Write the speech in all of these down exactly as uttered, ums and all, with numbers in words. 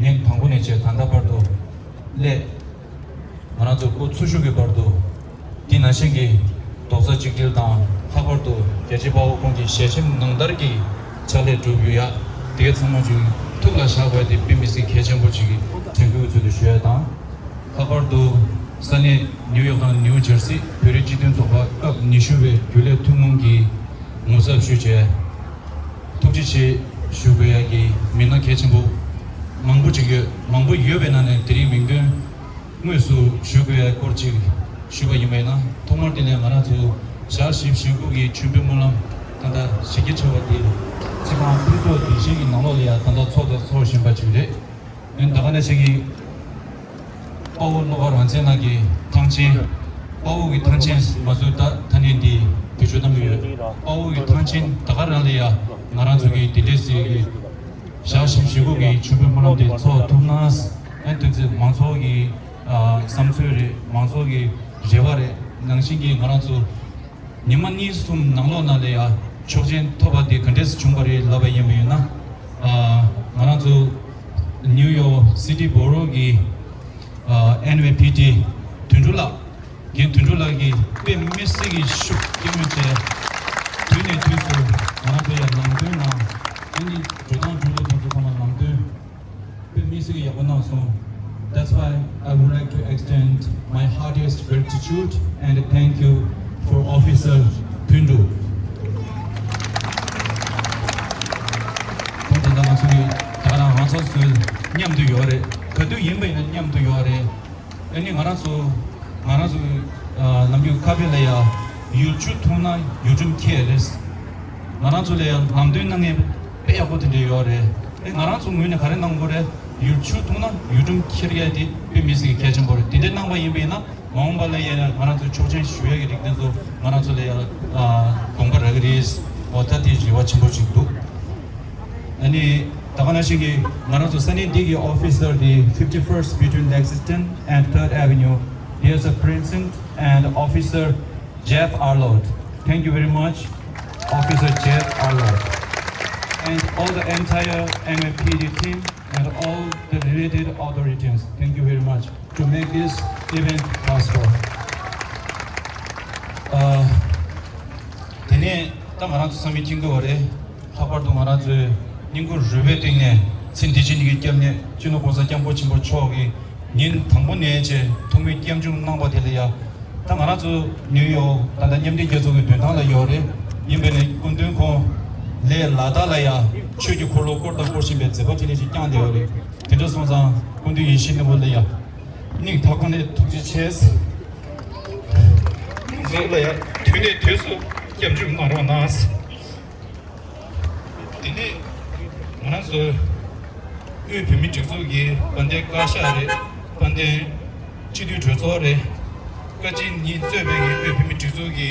ཉིན་དང་པོ་ནས་བྱས་ད་ལྟ་བར་དུ་སླད་ང་རང་ཚོ་སྐུ་འཚོ་བཞུགས་ཀྱི་བར་དུ་འདི་ནང་བཞིན་གྱི་རྡོག་རྩ་གཅིག་སྒྲིལ་དང་། ལྷག་པར་དུ་རྒྱལ་གཅེས་དཔའ་བོ་ཁོང་གི་ཞལ་ཆེམས་ནང་ལྟར་གྱི་ཕྱག་ལས་སྒྲུབ་ཡོད་ཡ། དེ་ག་ཚང་མ་ཅིག་ཐུགས་ལ་བཞག་པ་དེ་དཔེ་མི་སྲིད་གལ་ཆེན་པོ་ཅིག་དྲན་སྐུལ་ཚུལ་དུ་ཞུ་ཡ་དང་། ལྷག་པར་དུ་ས་གནས་ནིའུ་ཡོག་དང་ནིའུ་ཇར་སི་བོད་རིགས་སྤྱི་མཐུན་ཚོགས་པ་སྐབས་ཉི་ཤུ་པའི་རྒྱུན་ལས་ཐུན་མོང་གི་ངོ་ཚབ་ཞུས་བྱས། ཐུགས་རྗེ་ཆེ་ཞུ་དགོས་ཡ་གི་མི་སྣ་གལ་ཆེན་པོ་མང་པོ་ཅིག་ཡོད། མང་པོ་ཡོད་པའི་ནང་ནས་དེ་རིང་མིང་དོན་དངོས་སུ་ཞུ་དགོས་ཡ་སྐོར་ཅིག་ཞུས་པ་ཡིན་པས་ན། ཐོག་མར་དེ་ནས་ང་རང་ཚོ་ཞག་བཞི་བཞི་དགུ་གི་མཆོད་འབུལ་སྨོན་ལམ་ད་ལྟ་གཞི་རྒྱ་ཆེ་བ་དེ་སྤྱི་ཁང་ཕུན་ཚོགས་སྡིངས་ཆའི་ནང་ལོགས་ལ་ཡ་ད་ལྟ་ཚོགས་དང་ཚོགས་བཞིན་པ་ཅིག་རེད། ཨ་ནི་ད་ག་ནང་བཞིན་གྱི་དཔའ་བོ་བློ་དགའ་རང་བཙན་ལགས་ཀྱི་ཐང་ཆེན། དཔའ་བོ་གི་ཐང་ཆེན་མ་བཟོས་ད་ད་ནི་འདི་བེད་སྤྱོད་གཏོང་གི་ཡོད། དཔའ་བོ་གི་ཐང་ཆེན་ད་ག་རང་ལ་ཡ་ང་རང་ཚོ་གི་འདི་འདྲས་སི་གི་ཞག་བཞི་བཞི་དགུ་གི་མཆོད་འབུལ་སྨོན་ལམ་དེ་ཚོགས་ཐུབ་ན། ཨ་ནི་དེ་ཚོ་མང་ཚོགས་ཀྱི་ཨ་བསམ་ཚུལ་རེད། མང་ཚོགས་ཀྱི་རེ་བ་རེད། ནང་བཞིན་གྱི་ང་རང་ཚོ་ཉི་མ་གཉིས་གསུམ་ནང་ལོགས་ནང་ལ་ཡ་ཆོག་མཆན་ཐོབ་པ་དེ་ག་འདྲས་བྱུང་བ་རེད་ལབ་པ་ཡིན་པ་ཡིན་ན། ཨ་ང་རང་ཚོ་ནིའུ་ཡོག་སི་ཊི་བྷོ་རོ་གི་ཨ་ཨེན་ཝེ་ཕི་ཊི་དོན་གྲུབ་ལགས། རྒན་དོན་གྲུབ་ལགས་ཀྱིས་དཔེ་མི་སྲིད་ཀྱི་ཤུགས་སྐྱེད་མོས་བྱས། དུས་ནས་དུས་སུ་ང་རང་ཚོ་ཡ་ལམ་སྟོན་གནང་། ཨ་ནི་འགྲོ་སྟངས་འགྲོ་ལུགས་དེ་ཚོ་ཚང་མ་ལམ་སྟོན་དཔེ་མི་སྲིད་ཀྱི་ཡག་པོ་གནང་སོང་། That's why I would like to extend my heartiest gratitude and thank you for Officer དོན་གྲུབ། ཁོང་དེ་འདྲ་ང་ཚོ་གི་ད་ག་རང་ང་ཚོ་ཚོའི་མཉམ་དུ་ཡོད་རེད། ག་དུས་ཡིན་པ་ཡིན་ན་མཉམ་དུ་ཡོད་རེད། ཨ་ནི་ང་རང་ཚོ་ང་རང་ཚོ་ཨ་ནམ་རྒྱུན་ཁ་ཕྱེ་ལ་ཡ་ཡུལ་ཆུ་འཐུང་ན་ཡུལ་ཁྲིམས་ཁེལ་རེད། ང་རང་ཚོ་ལ་ཡ་ལམ་སྟོན་གནང་མཁན་དཔེ་ཡག་པོ་དེ་འདྲ་ཡོད་རེད། ཨེ་ང་རང་ཚོ་ངོས་ནས་ག་རེ་གནང་དགོས་རེད། ཡུལ་ཆུ་འཐུང་ན་ཡུལ་ཁྲིམས་ཁེལ་ཡ་དེ་དཔེ་མི་སྲིད་གལ་ཆེན་པོ་རེད། དེ་འདྲ་གནང་པ་ཡིན་པ་ཡིན་ན་མ་འོངས་པ་ལ་ཡ་ང་རང་ཚོ་ཆོག་མཆན་ཞུ་ཡ་གི་རིགས་དེ་ཚོ་ང་རང་ཚོ་ལ་ཡ་ཨ་དགོངས་པ་རག་གི་རེད། འོ་ད་དེ་རེ་བ་ཆེན་པོ་ཞིག་འདུག་ཨ་ནི་ད་ག་ནང་བཞིན་གྱི་ང་རང་ཚོ་ས་གནས་འདི་གི་officer དེ་fifty-first between Lexington and Third Avenue, there's a precinct and Officer Jeff Arlott. Thank you very much, Officer Jeff Arlott. And all the entire N Y P D team and all the related authorities. Thank you very much to make this event possible. ཨ། དེ་ནས་ད་ང་རང་ཚོ་ཚང་མས་མཁྱེན་གྱི་ཡོད་རེད། ལྷག་པར་དུ་ང་རང་ཚོའི་སྙིང་ཁུང་རུས་པའི་གཏིང་ནས་ཚེ་འདི་ཕྱི་གཉིས་ཀྱི་སྐྱབས་གནས་སྤྱི་ནོར་༸གོང་ས་༸སྐྱབས་མགོན་ཆེན་པོ་མཆོག་གིས་ཉིན་དང་པོ་ནས་བྱས་ཐུགས་མོས་སྐྱབས་འཇུག་གནང་བ་དེ་ལ་ཡ། ད་ང་རང་ཚོ་ནིའུ་ཡོག་ད་ལྟ་མཉམ་འབྲེལ་རྒྱལ་ཚོགས་ཀྱི་མདུན་ཐང་ལ་ཡོད་རེད། ཡིན་པས་ནས་སྐུ་མདུན་ཁོང་ལས་ལ་དྭགས་ལ་ཡ་ཆོས་ཀྱི་འཁོར་ལོ་བསྐོར་དང་བསྐོར་བཞིན་པའི་མཛད་པ་དེ་འདྲ་ཞིག་བསྐྱངས་བསྡད་ཡོད་རེད། དེ་འདྲ་སོང་ཙང་སྐུ་མདུན་ཡིད་བཞིན་ནོར་བུ་ལ་ཡ་སྙིང་ཐག་པ་ནས་ཐུགས་རྗེ་ཆེ། ང་ཚོ་ལ་ཡ་དུས་ནས་དུས་སུ་སྐྱབས་འཇུག་གནང་རོགས་གནང་། དེ་ནས་ང་རང་ཚོ་དབུས་བོད་མིའི་སྒྲིག་འཛུགས་ཀྱི་དཔལ་ལྡན་བཀའ་ཤག་རེད། དཔལ་ལྡན་སྤྱི་འཐུས་གྲོས་ཚོགས་རེད། བཀའ་སྤྱི་གཉིས་གཙོས་པའི་གི་དབུས་བོད་མིའི་སྒྲིག་འཛུགས་ཀྱི་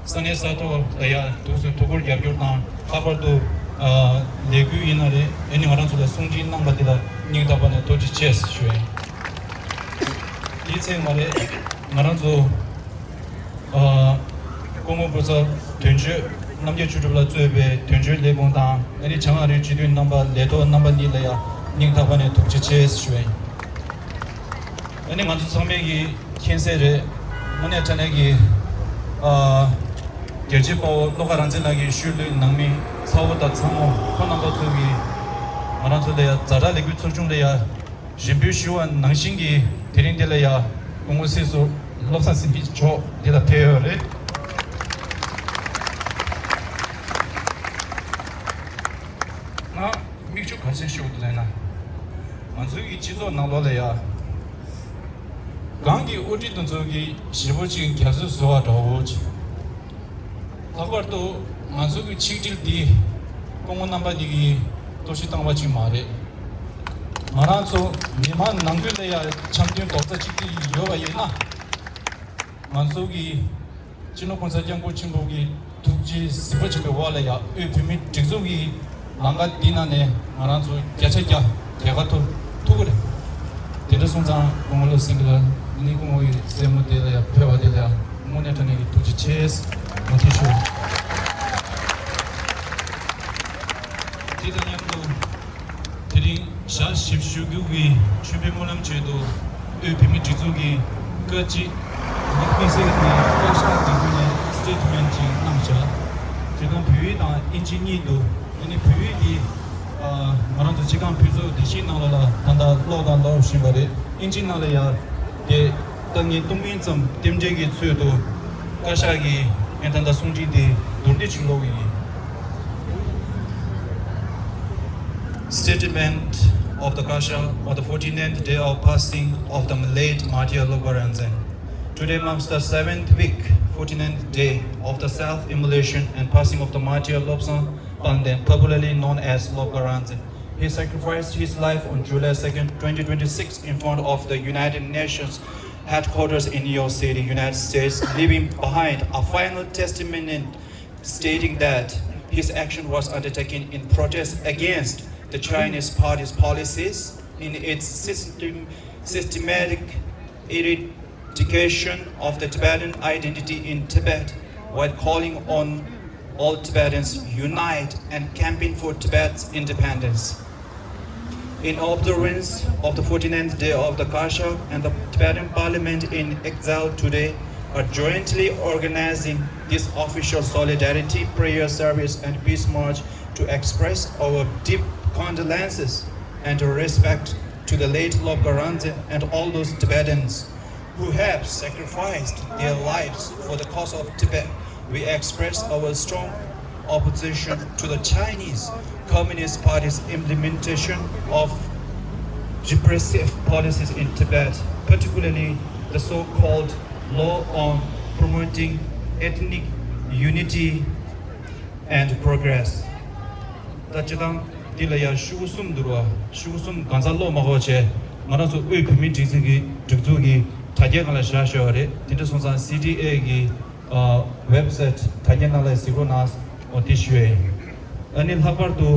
ས་གནས་ས་ཐོག་ལ་ཡ་འདུག་སེ་ཐུགས་ཁུར་རྒྱབ་སྐྱོར་དང་། ལྷག་པར་དུ་ཨ་ལས་འགུལ་ཡིན་ན་རེད། ཨ་ནི་ང་རང་ཚོ་ལ་གསུང་འཕྲིན་གནང་པ་འདི་ལ་སྙིང་ཐག་པ་ནས་ཐུགས་རྗེ་ཆེ་ཞུ་ཡིན། དེའི་ཚེ་མ་རེད། ང་རང་ཚོ་ཨ་སྐུ་ངོ་སྐུ་ཚབ་དོན་གཅོད་རྣམ་རྒྱལ་ཆོས་གྲུབ་ལགས་གཙོས་པའི་དོན་གཅོད་ལས་ཁུངས་དང་། ཨ་ནི་བྱང་ཨ་རིའི་སྤྱི་འཐུས་རྣམ་པ་ལས་ཐོག་རྣམ་པ་གཉིས་ལ་ཡང་སྙིང་ཐག་པ་ནས་ཐུགས་རྗེ་ཆེ་ཞུ་ཡིན། ཨ་ནི་ང་ཚོ་ཚང་མས་ཀྱིས་མཁྱེན་གསལ་རེད། དངོས་གནས་དྲང་གནས་ཀྱི་ཨ་རྒྱལ་གཅེས་དཔའ་བོ་བློ་དགའ་རང་བཙན་ལགས་ཀྱི་ཤུལ་ལུས་ནང་མི་ཚ་བོ་དང་ཚ་མོ་ཁོང་རྣམ་པ་ཚོ་གིས་ང་རང་ཚོ་ལ་ཡང་ཛ་དྲག་ལས་འགུལ་ཚོགས་ཆུང་ལ་ཡང་རེ་འབོད་ཞུ་བ་ནང་བཞིན་གྱི་དེ་རིང་འདི་ལ་ཡང་སྐུ་ངོ་སྲིད་ཟུར་བློ་བཟང་སེང་གེ་མཆོག་འདི་ལ་ཕེབས་ཡོད་རེད། ང་མིག་ཆུ་ག་རེ་བྱས་ཤོར་འདུག་ལབ་ན། ང་ཚོའི་གི་སྤྱི་ཚོགས་ནང་ལོགས་ལ་ཡ། གང་གི་དབུ་ཁྲིད་དེ་ཚོ་གི་ཞེ་པོ་ཅིག་རྒྱ་མཚོ་བཟོ་བ་འདྲ་བོ་ཅིག་ལྷག་པར་དུ་ང་ཚོ་གི་ཆིག་སྒྲིལ་འདི་སྐུ་ངོ་རྣམ་པ་གཉིས་ཀྱིས་གཏོར་བཤིག་བཏང་བ་ཅིག་མ་རེད། ང་རང་ཚོ་མི་མང་ནང་ཁུལ་ལ་ཡ་འཆམ་མཐུན་རྡོག་རྩ་གཅིག་སྒྲིལ་ཡོད་པ་ཡིན་ན། ང་ཚོ་གི་སྤྱི་ནོར་༸གོང་ས་༸སྐྱབས་མགོན་ཆེན་པོ་གི་ཐུགས་རྗེ་གཟིགས་པ་ཆེན་པོའི་འོག་ལ་ཡ་དབུས་བོད་མིའི་སྒྲིག་འཛུགས་ཀྱི་ལམ་ཁ་འདི་ནང་ནས་ང་རང་ཚོ་བརྒྱ་ཆ་བརྒྱ་རྒྱལ་ཁ་ཐོབ་ཐུབ་ཀྱི་རེད། དེ་འདྲ་སོང་ཙང་སྐུ་ངོ་བློ་སེང་གེ་ལགས་ནི་སྐུ་ངོ་ཡི་སྲས་མོ་དེ་ལ་ཡ་ཕེབས་པ་དེ་ལ་ཡ་དངོས་གནས་དྲང་གནས་ཀྱི་ཐུགས་རྗེ་ཆེ་ཞུ། དེ་དང་མཉམ་དུ་དེ་རིང་ཞག་ ཞིབ་ཞུ་རྒྱུ་གི་མཆོད་འབུལ་སྨོན་ལམ་ཆེད་དུ་དབུས་བོད་མིའི་སྒྲིག་འཛུགས་ཀྱི་བཀའ་སྤྱི་དམིགས་བསལ་གྱི་བཀའ་ཤག་གི་ངོས་ནས་སི་ཊེ་ཊི་མེན་ཊི་ཅིག་གནང་བཞག་དེ་དང་བོད་ཡིག་དང་དབྱིན་ཇི་གཉིས་འདུག་ཨ་ནི་བོད་ཡིག་འདི་ཨ་ང་རང་ཚོ་སྤྱི་ཁང་ཕུན་ཚོགས་བདེ་སྐྱིད་ནང་ལོགས་ལ་ད་ལྟ་ཀློག་དང་ཀློག་བཞིན་པ་རེད། དབྱིན་ཇི་ནང་ལ་ཡང་དེ་ད་ངས་གཏོང་མིན་ཙམ་རྟེན་འབྲེལ་གྱི་ཚུལ་དུ་བཀའ་ཤག་གིས་ངས་ད་ལྟ་གསུང་འཕྲིན་དེ་མདོར་བསྡུས་ཅིག་ཀློག་གི་ཡིན། Statement of the Kasha on the forty-ninth day of passing of the late martyr Lobgaranzen. Today marks the seventh week, forty-ninth day of the self-immolation and passing of the martyr Lobsang Panden, popularly known as Lobgaranzen. He sacrificed his life on July second, twenty twenty-six, in front of the United Nations headquarters in New York City, United States, leaving behind a final testimony stating that his action was undertaken in protest against the Chinese party's policies in its system, systematic eradication of the Tibetan identity in Tibet, while calling on all Tibetans unite and campaign for Tibet's independence. In observance of the forty-ninth day of the Kasha and the Tibetan Parliament in exile today are jointly organizing this official solidarity prayer service and peace march to express our deep condolences and respect to the late Lobgaranzen and all those Tibetans who have sacrificed their lives for the cause of Tibet. We express our strong opposition to the Chinese Communist Party's implementation of repressive policies in Tibet, particularly the so-called law on promoting ethnic unity and progress. ད་སྤྱི་བཏང་འདི་ལ་ཡང་ཤོག་གུ་གསུམ་འདུག་ར། ཤོག་གུ་གསུམ་གང་ཟག་ཀློག་མ་དགོས་བྱས། ང་རང་ཚོ་དབུས་བོད་མིའི་སྒྲིག་འཛུགས་ཀྱི་སྒྲིག་འཛུགས་ཀྱི་དྲ་རྒྱའི་སྒང་ལ་བཞག་ཤོག་རེད། དེ་འདྲ་སོང་ཙང་སི་ཊི་ཨེ་གི་ཝེབ་སའིཊ་དྲ་རྒྱའི་ནང་ལ་གཟིགས་རོགས་གནང་། འོ་དེ་ཞུ་ཡ་ཡིན། ཨ་ནི་ལྷག་པར་དུ་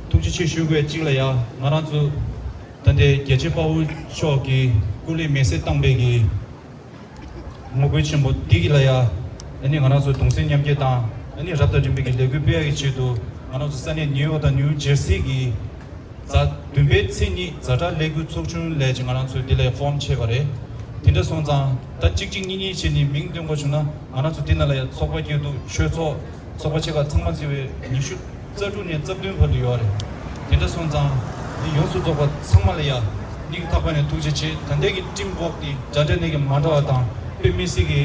ཐུགས་རྗེ་ཆེ་ཞུ་དགོས་གཅིག་ལ་ཡང་ང་རང་ཚོ་ད་ལྟའི་རྒྱལ་གཅེས་དཔའ་བོ་མཆོག་གི་སྐུ་ལུས་མེ་སྲེག་བཏང་པའི་གི་ངོ་རྒོལ་ཆེན་པོ་འདི་གི་ལ་ཡ། ཨ་ནི་ང་རང་ཚོ་གདུང་སེམས་མཉམ་སྐྱེད་དང་ཨ་ནི་རབ་དང་རིམ་པའི་གི་ལས་འགུལ་སྤེལ་ཡ་གི་ཆེད་དུ་ང་རང་ཚོ་ས་གནས་ནིའུ་ཡོག་དང་ནིའུ་ཇེར་སི་གི་གཟའ་བདུན་པའི་ཚེས་གཉིས་ཛ་དྲག་ལས་འགུལ་ཚོགས་ཆུང་ལས་ཀྱི་ང་རང་ཚོས་འདི་ལ་ཡ་ཕོམ་བྱས་པ་རེད། དེ་འདྲ་སོང་ཙང་ད་གཅིག་གཅིག་གཉིས་གཉིས་བྱས་ནས་མིང་འདོན་དགོས་བྱུང་ན་ང་རང་ཚོ་འདི་ནང་ལ་ཡ་ཚོགས་པ་སྐྱིད་སྡུག་ཆོས་ཚོགས། ཚོགས་པ་ཆེ་ཁག་ཚང་མ་བརྩིས་པའི་ཉི་ཤུ་རྩ་དྲུག་ནས་རྩ་བདུན་བར་དུ་ཡོད་རེད། དེ་འདྲ་སོང་ཙང་འདི་ཡོངས་སུ་རྫོགས་པ་ཚང་མ་ལ་ཡ་སྙིང་ཐག་པ་ནས་ཐུགས་རྗེ་ཆེ། ད་ལྟའི་གི་ཊིམ་ཝོག་འདི་འདྲ་འདྲ་ནས་གི་མ་འདྲ་བ་དང་དཔེ་མི་སྲིད་གི་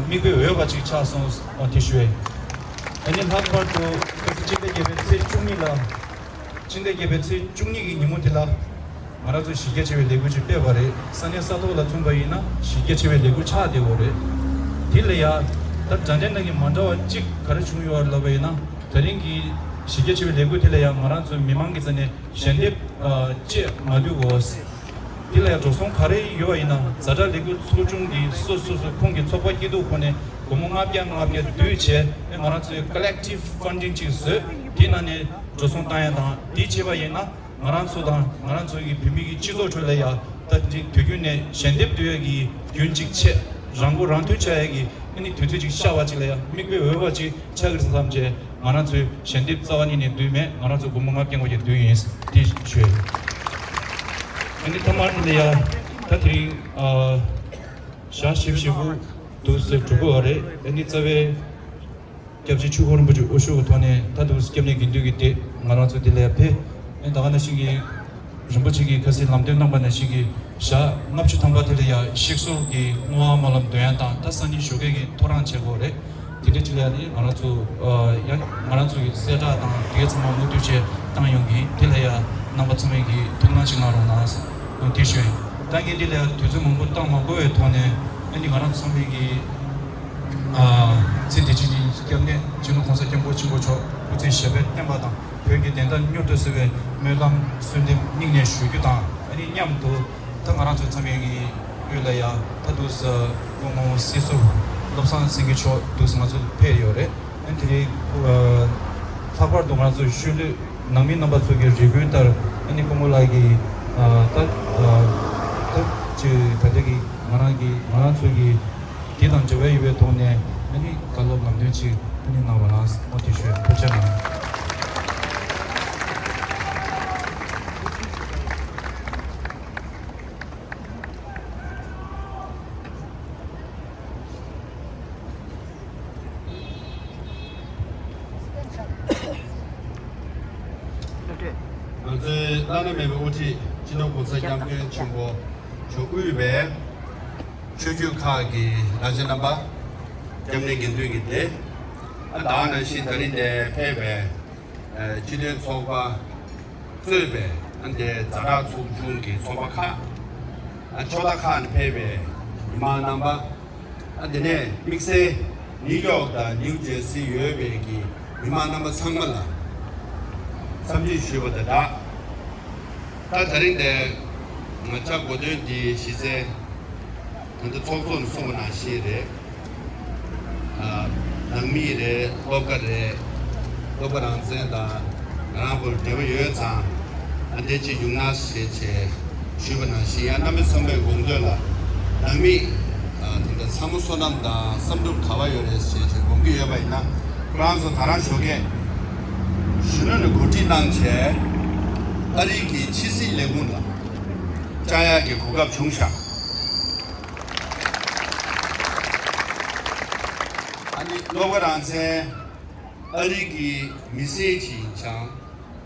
མིག་དཔེ་འོས་པ་ཅིག་ཆགས་སོང་། འོ་དེ་ཞུ་ཡས། ཨ་ནི་ལྷག་པར་དུ་ཕྱི་ཟླ་བརྒྱད་པའི་ཚེས་བཅུ་གཉིས་ལ། ཕྱི་ཟླ་བརྒྱད་པའི་ཚེས་བཅུ་གཉིས་ཀྱི་ཉིན་མོ་དེ་ལ་ང་རང་ཚོས་གཞི་རྒྱ་ཆེ་བའི་ལས་འགུལ་ཅིག་སྤེལ་བ་རེད། ས་གནས་ས་ཐོག་ལ་མཚོན་པ་ཡིན་ན་གཞི་རྒྱ་ཆེ་བའི་ལས་འགུལ་ཆགས་བསྡད་ཡོད་རེད། དེ་ལ་ཡ་ད་དྲ་འབྲེལ་ནང་གི་མ་འདྲ་བ་གཅིག་ག་རེ་བྱུང་ཡོད་ལབ་པ་ཡིན་ན། ད་རིང་གི་གཞི་རྒྱ་ཆེ་བའི་ལས་འགུལ་དེ་ལ་ཡ་ང་རང་ཚོའི་མི་མང་གི་རྩ་ནས་ཞལ་འདེབས་ཨ་བཅས་མ་ལུས་གོ། དེ་ལ་ཡ་འགྲོ་སོང་ག་རེ་ཡོད་པ་ཡིན་ན། ཛ་དྲག་ལས་འགུལ་ཚོགས་ཆུང་གིས་སོ་སོ་སོ་ཁོང་གི་ཚོགས་པ་སྐྱིད་སྡུག་ཁོ་ནས་སྒོར་མོ་ལྔ་བརྒྱ་ལྔ་བརྒྱ་བསྡུས་བྱས། ཨེ་ང་རང་ཚོའི་ཀོ་ལེག་ཊིབ་ཕན་ཌིང་ཅིག་བཟོས། དེའི་ནང་ནས་འགྲོ་སོང་བཏང་ཡ་དང་། དེ་བྱས་པ་ཡིན་ན་ང་རང་ཚོ་དང་ང་རང་ཚོ་གི་བོད་མི་གི་སྤྱི་ཚོགས་ཁྲོད་ལ་ཡ་ད་དེ་དུས་རྒྱུན་ནས་ཞལ་འདེབས་བསྡུ་ཡ་གི་རྒྱུན་གཅིག་ཆད། རང་མགོ་རང་ཐོན་བྱ་ཡ་གི་ཨ་ནི་དུས་ཚོད་ཅིག་ཤར་བ་ཅིག་ལ་ཡ་མིག་དཔེ་འོས་པ་ཅིག་ཆགས་ཀྱི་རེད་བསམ་བྱས། ང་རང་ཚོའི་ཞལ་འདེབས་རྩ་བ་ཉིད་ནས་བསྡུས་མེད། ང་རང་ཚོ་སྒོར་མོ་ལྔ་བརྒྱ་ལྔ་བརྒྱ་བསྡུས་ཡིན། དེ་ཞུ་ཡ། ཨ་ནི་མཐའ་མར་དེ་ལ་ཡ་ད་དེ་རིང་ཨ་ཞག་ཞེ་པོ་ཞེ་པོ་འདུག་ཟེར་འགྲོ་གི་ཡོད་རེད། ཨ་ནི་རྩ་བའི་སྐྱབས་རྗེ་ཆོས་འཁོར་རིན་པོ་ཆེ་དབུ་བཞུགས་ཀྱི་ཐོག་ནས་ད་དུང་སྐྱབས་གནས་དགེ་འདུན་གྱི་སྡེ་ང་རང་ཚོ་འདི་ལ་ཕེབས། ཨ་ནི་ད་ག་ནང་བཞིན་གྱི་རིན་པོ་ཆེ་གིས་ཁ་སང་ལམ་སྟོན་གནང་པ་ནང་བཞིན་གྱི་ཞག་ལྔ་བཅུ་ཐམ་པ་དེ་ལ་ཡ་གཤེགས་གསོལ་གྱི་བསྔོ་བ་སྨོན་ལམ་འདོན་ཡ་དང་། ད་སང་ཉིན་ཞོགས་ཀས་ཀྱི་ཐོ་རངས་བྱེད་དགོས་རེད། དེ་འདྲ་ཅིག་ལ་ཡ་ནི་ང་རང་ཚོ་ཨ་ཡང་ང་རང་ཚོ་གི་གསལ་བསྒྲགས་དང་དེ་གའི་ཚང་མ་མུ་མཐུད་བྱས་བཏང་ཡོང་གི། དེ་ལ་ཡ་རྣམ་པ་ཚང་མས་ཀྱི་ཐུགས་སྣང་ཅིག་གནང་རོགས་གནང་། དེ་ཞུ་ཡིན། ད་ངས་འདི་ལ་ཡ་དུས་ཚོད་མང་པོ་བཏང་མ་དགོས་པའི་ཐོག་ནས་ཨ་ནི་ང་རང་ཚོ་ཚང་མས་ཀྱི་ཨ་ཚེ་འདི་ཕྱི་གཉིས་སྐྱབས་གནས་སྤྱི་ནོར་༸གོང་ས་༸སྐྱབས་མགོན་ཆེན་པོ་མཆོག་སྐུ་ཚེ་ཞབས་པད་བརྟན་པ་དང་། བོད་ཀྱི་བདེན་མཐའ་མྱུར་དུ་གསལ་བའི་སྨོན་ལམ་གསོལ་འདེབས་སྙིང་ནས་ཞུ་རྒྱུ་དང་། ཨ་ནི་མཉམ་དུ་ད་ང་རང་ཚོ་ཚང་མའི་གི་དབུས་ལ་ཡ་ད་དུང་སྐུ་ངོ་སྲིད་ཟུར་བློ་བཟང་སེང་གེ་མཆོག་དུས་ང་ཚོ་ཕེབས་ཡོད་རེད། ཨ་ནི་དེ་རིང་ལྷག་པར་དུ་ང་ཚོ་ཤུལ་ལུས་ནང་མི་རྣམ་པ་ཚོ་གི་རེ་སྐུལ་ལྟར་ཨ་ནི་སྐུ་ངོ་ལགས་ཀྱིས་ད་ད་ཅིག་ད་ལྟ་གི་ང་རང་གི་ང་རང་ཚོ་གི་དེ་དང་འབྲེལ་བ་ཡོད་པའི་ཐོག་ནས་ཨ་ནི་བཀའ་སློབ་ལམ་སྟོན་ཅིག་ཨ་ནི་གནང་བ་ལ་འོ་དེ་ཞུ་ཐུགས་རྗེ་གནང་། ང་ཚོའི་བླ་ན་མེད་པའི་དབུ་ཁྲིད་སྤྱི་ནོར་༸གོང་ས་༸སྐྱབས་མགོན་ཆེན་པོ་མཆོག་དབུས་པའི་ཆོས་བརྒྱུད་ཁག་གི་བླ་ཆེན་རྣམ་པ། སྐྱབས་གནས་དགེ་འདུན་གྱི་སྡེ། ཨ་ད་ག་ནང་བཞིན་ད་རིང་འདིར་ཕེབས་པའི་ཨ་སྤྱི་མཐུན་ཚོགས་པ་གཙོས་པའི་ཨ་འདིའི་ཛ་དྲག་ཚོགས་ཆུང་གི་ཚོགས་པ་ཁག་ཨ་ཕྱོགས་མཐའ་ཁག་ནས་ཕེབས་པའི་མི་མང་རྣམ་པ། ཨ་དེ་ནས་དམིགས་བསལ་ནིའུ་ཡོག་དང་ནིའུ་ཇེར་སི་ཡོད་པའི་གི་མི་མང་རྣམ་པ་ཚང་མ་ལ་འཚམས་འདྲི་ཞུས་པ་དང་སྦྲགས། ད་ད་རིང་འདིར་ང་བཅར་དགོས་དོན་འདི་གཞི་རྩའི་ད་ལྟ་ཚོགས་གཙོ་ནས་གསུངས་པ་ནང་བཞིན་རེད། ཨ་ནང་མི་རེད། སློབ་གྲྭ་རེད། སློབ་གྲྭ་རང་བཙན་དང་ང་རང་བར་འབྲེལ་བ་ཡོད་ཙང་ཨ་འདི་ཅིག་ཡོང་ན་ཞེས་བྱས་ཞུས་པ་ནང་བཞིན། ཡང་རྣམ་པ་ཚང་མའི་དགོངས་དོན་ལ་ནང་མི་ཨ་དེ་འདྲ་ཚང་མ་བསོད་ནམས་དང་བསམ་གྲུབ་ག་པར་ཡོད་རེད་ཞེས་བྱས་དགོངས་ཀྱི་ཡོད་པ་ཡིན་ན། ཁོ་རང་ཚོ་ད་རང་ཞོགས་ཀས་གཞོན་ནུ་ནས་གོ་སྒྲིག་གནང་བྱས་ཨ་རི་གི་ཕྱི་སྲིད་ལས་ཁུངས་ལ་བཅར་ཡག་གི་གོ་སྐབས་བྱུང་ཤག་ཨ་ནི་སློབ་གྲྭ་རང་བཙན་ཨ་རི་གི་མི་སེར་ཞིག་ཡིན་ཙང་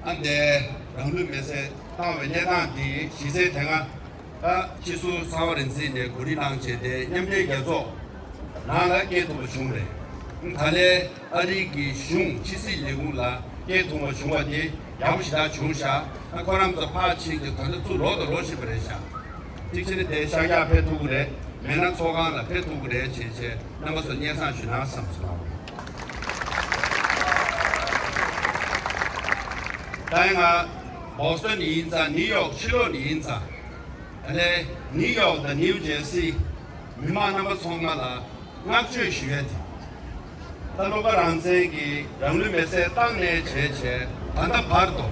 ཨ་འདིར་རང་ལུས་མེར་སྲེག་བཏང་བའི་གནས་སྟངས་འདི་གཞི་རྩའི་དེ་སྔ་ད་སྤྱི་ཟུར་ཚེ་དབང་རིག་འཛིན་ནས་གོ་སྒྲིག་གནང་བྱས་ཏེ་མཉམ་འབྲེལ་རྒྱལ་ཚོགས་ནང་ལ་སྐད་ཐུག་པ་བྱུང་རེད། ད་ལན་ཨ་རི་གི་གཞུང་ཕྱི་སྲིད་ལས་ཁུངས་ལ་སྐད་ཐུག་པ་བྱུང་བ་དེ་ཡག་པོ་ཞེ་དྲག་བྱུང་ཤག་ཨ་ཁོ་རང་ཚོ་ཕར་ཕྱིན་ཏེ་ད་ལྟ་ཚུར་ལོག་དང་ལོག་བཞིན་པ་རེད་ཤག་གཅིག་བྱས་ན་དེ་ཤར་རྒྱག་ཕེབས་ཐུབ་ཀྱི་རེད། མེད་ན་ཚོགས་ཁང་ལ་ཕེབས་ཐུབ་ཀྱི་རེད་བྱས་བྱས་རྣམ་པ་ཚོ་སྙན་སེང་ཞུ་ན་བསམ་སོང་། ད་ཡང་ང་བོ་སི་ཊོན་ནས་ཡིན་ཙང་ནིའུ་ཡོག་ཕྱི་ལོགས་ནས་ཡིན་ཙང་། ད་ལན་ནིའུ་ཡོག་དང་ནིའུ་ཇེར་སི་མི་མང་རྣམ་པ་ཚང་མ་ལ་བསྔགས་བརྗོད་ཞུ་ཡས་དེ། ད་སློབ་གྲྭ་རང་བཙན་གྱིས་རང་ལུས་མེར་སྲེག་བཏང་ནས་བྱས་བྱས་ད་ལྟ་བར་དུ་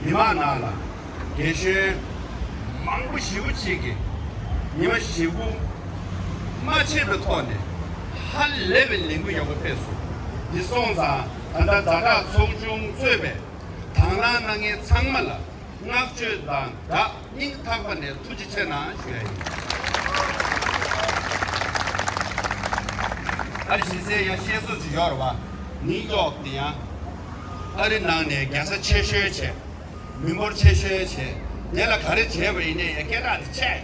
མི་མང་ནང་ལ་རྒན་གཞོན་མང་པོ་ཞེ་པོ་ཅིག་གིས་ཉི་མ་ཞེ་དགུ་མ་ཆད་པའི་ཐོག་ནས་ཧ་ལས་པའི་ལས་འགུལ་ཡག་པོ་སྤེལ་སོང་། འདི་སོང་ཙང་ད་ལྟ་ཛ་དྲག་ཚོགས་ཆུང་གཙོས་པའི་དང་བླངས་གནང་མཁན་ཚང་མ་ལ་བསྔགས་བརྗོད་དང་སྦྲགས་སྙིང་ཐག་པ་ནས་ཐུགས་རྗེ་ཆེ་གནང་ཞུ་ཡ་ཡིན། ཨ་རི་གཞི་རྩའི་ཡང་བཤད་སྲོལ་ཅིག་ཡོད་རེད་བ། ནིའུ་ཡོག་དེ་ཡང་ཨ་རི་ནང་ནས་རྒྱལ་ས་ཆེ་ཤོས་བྱས། མི་འབོར་ཆེ་ཤོས་བྱས། དེ་ལ་ག་རེ་བྱས་པ་ཡིན་ནའི་ཡང་སྐད་གྲགས་དེ་ཆེ།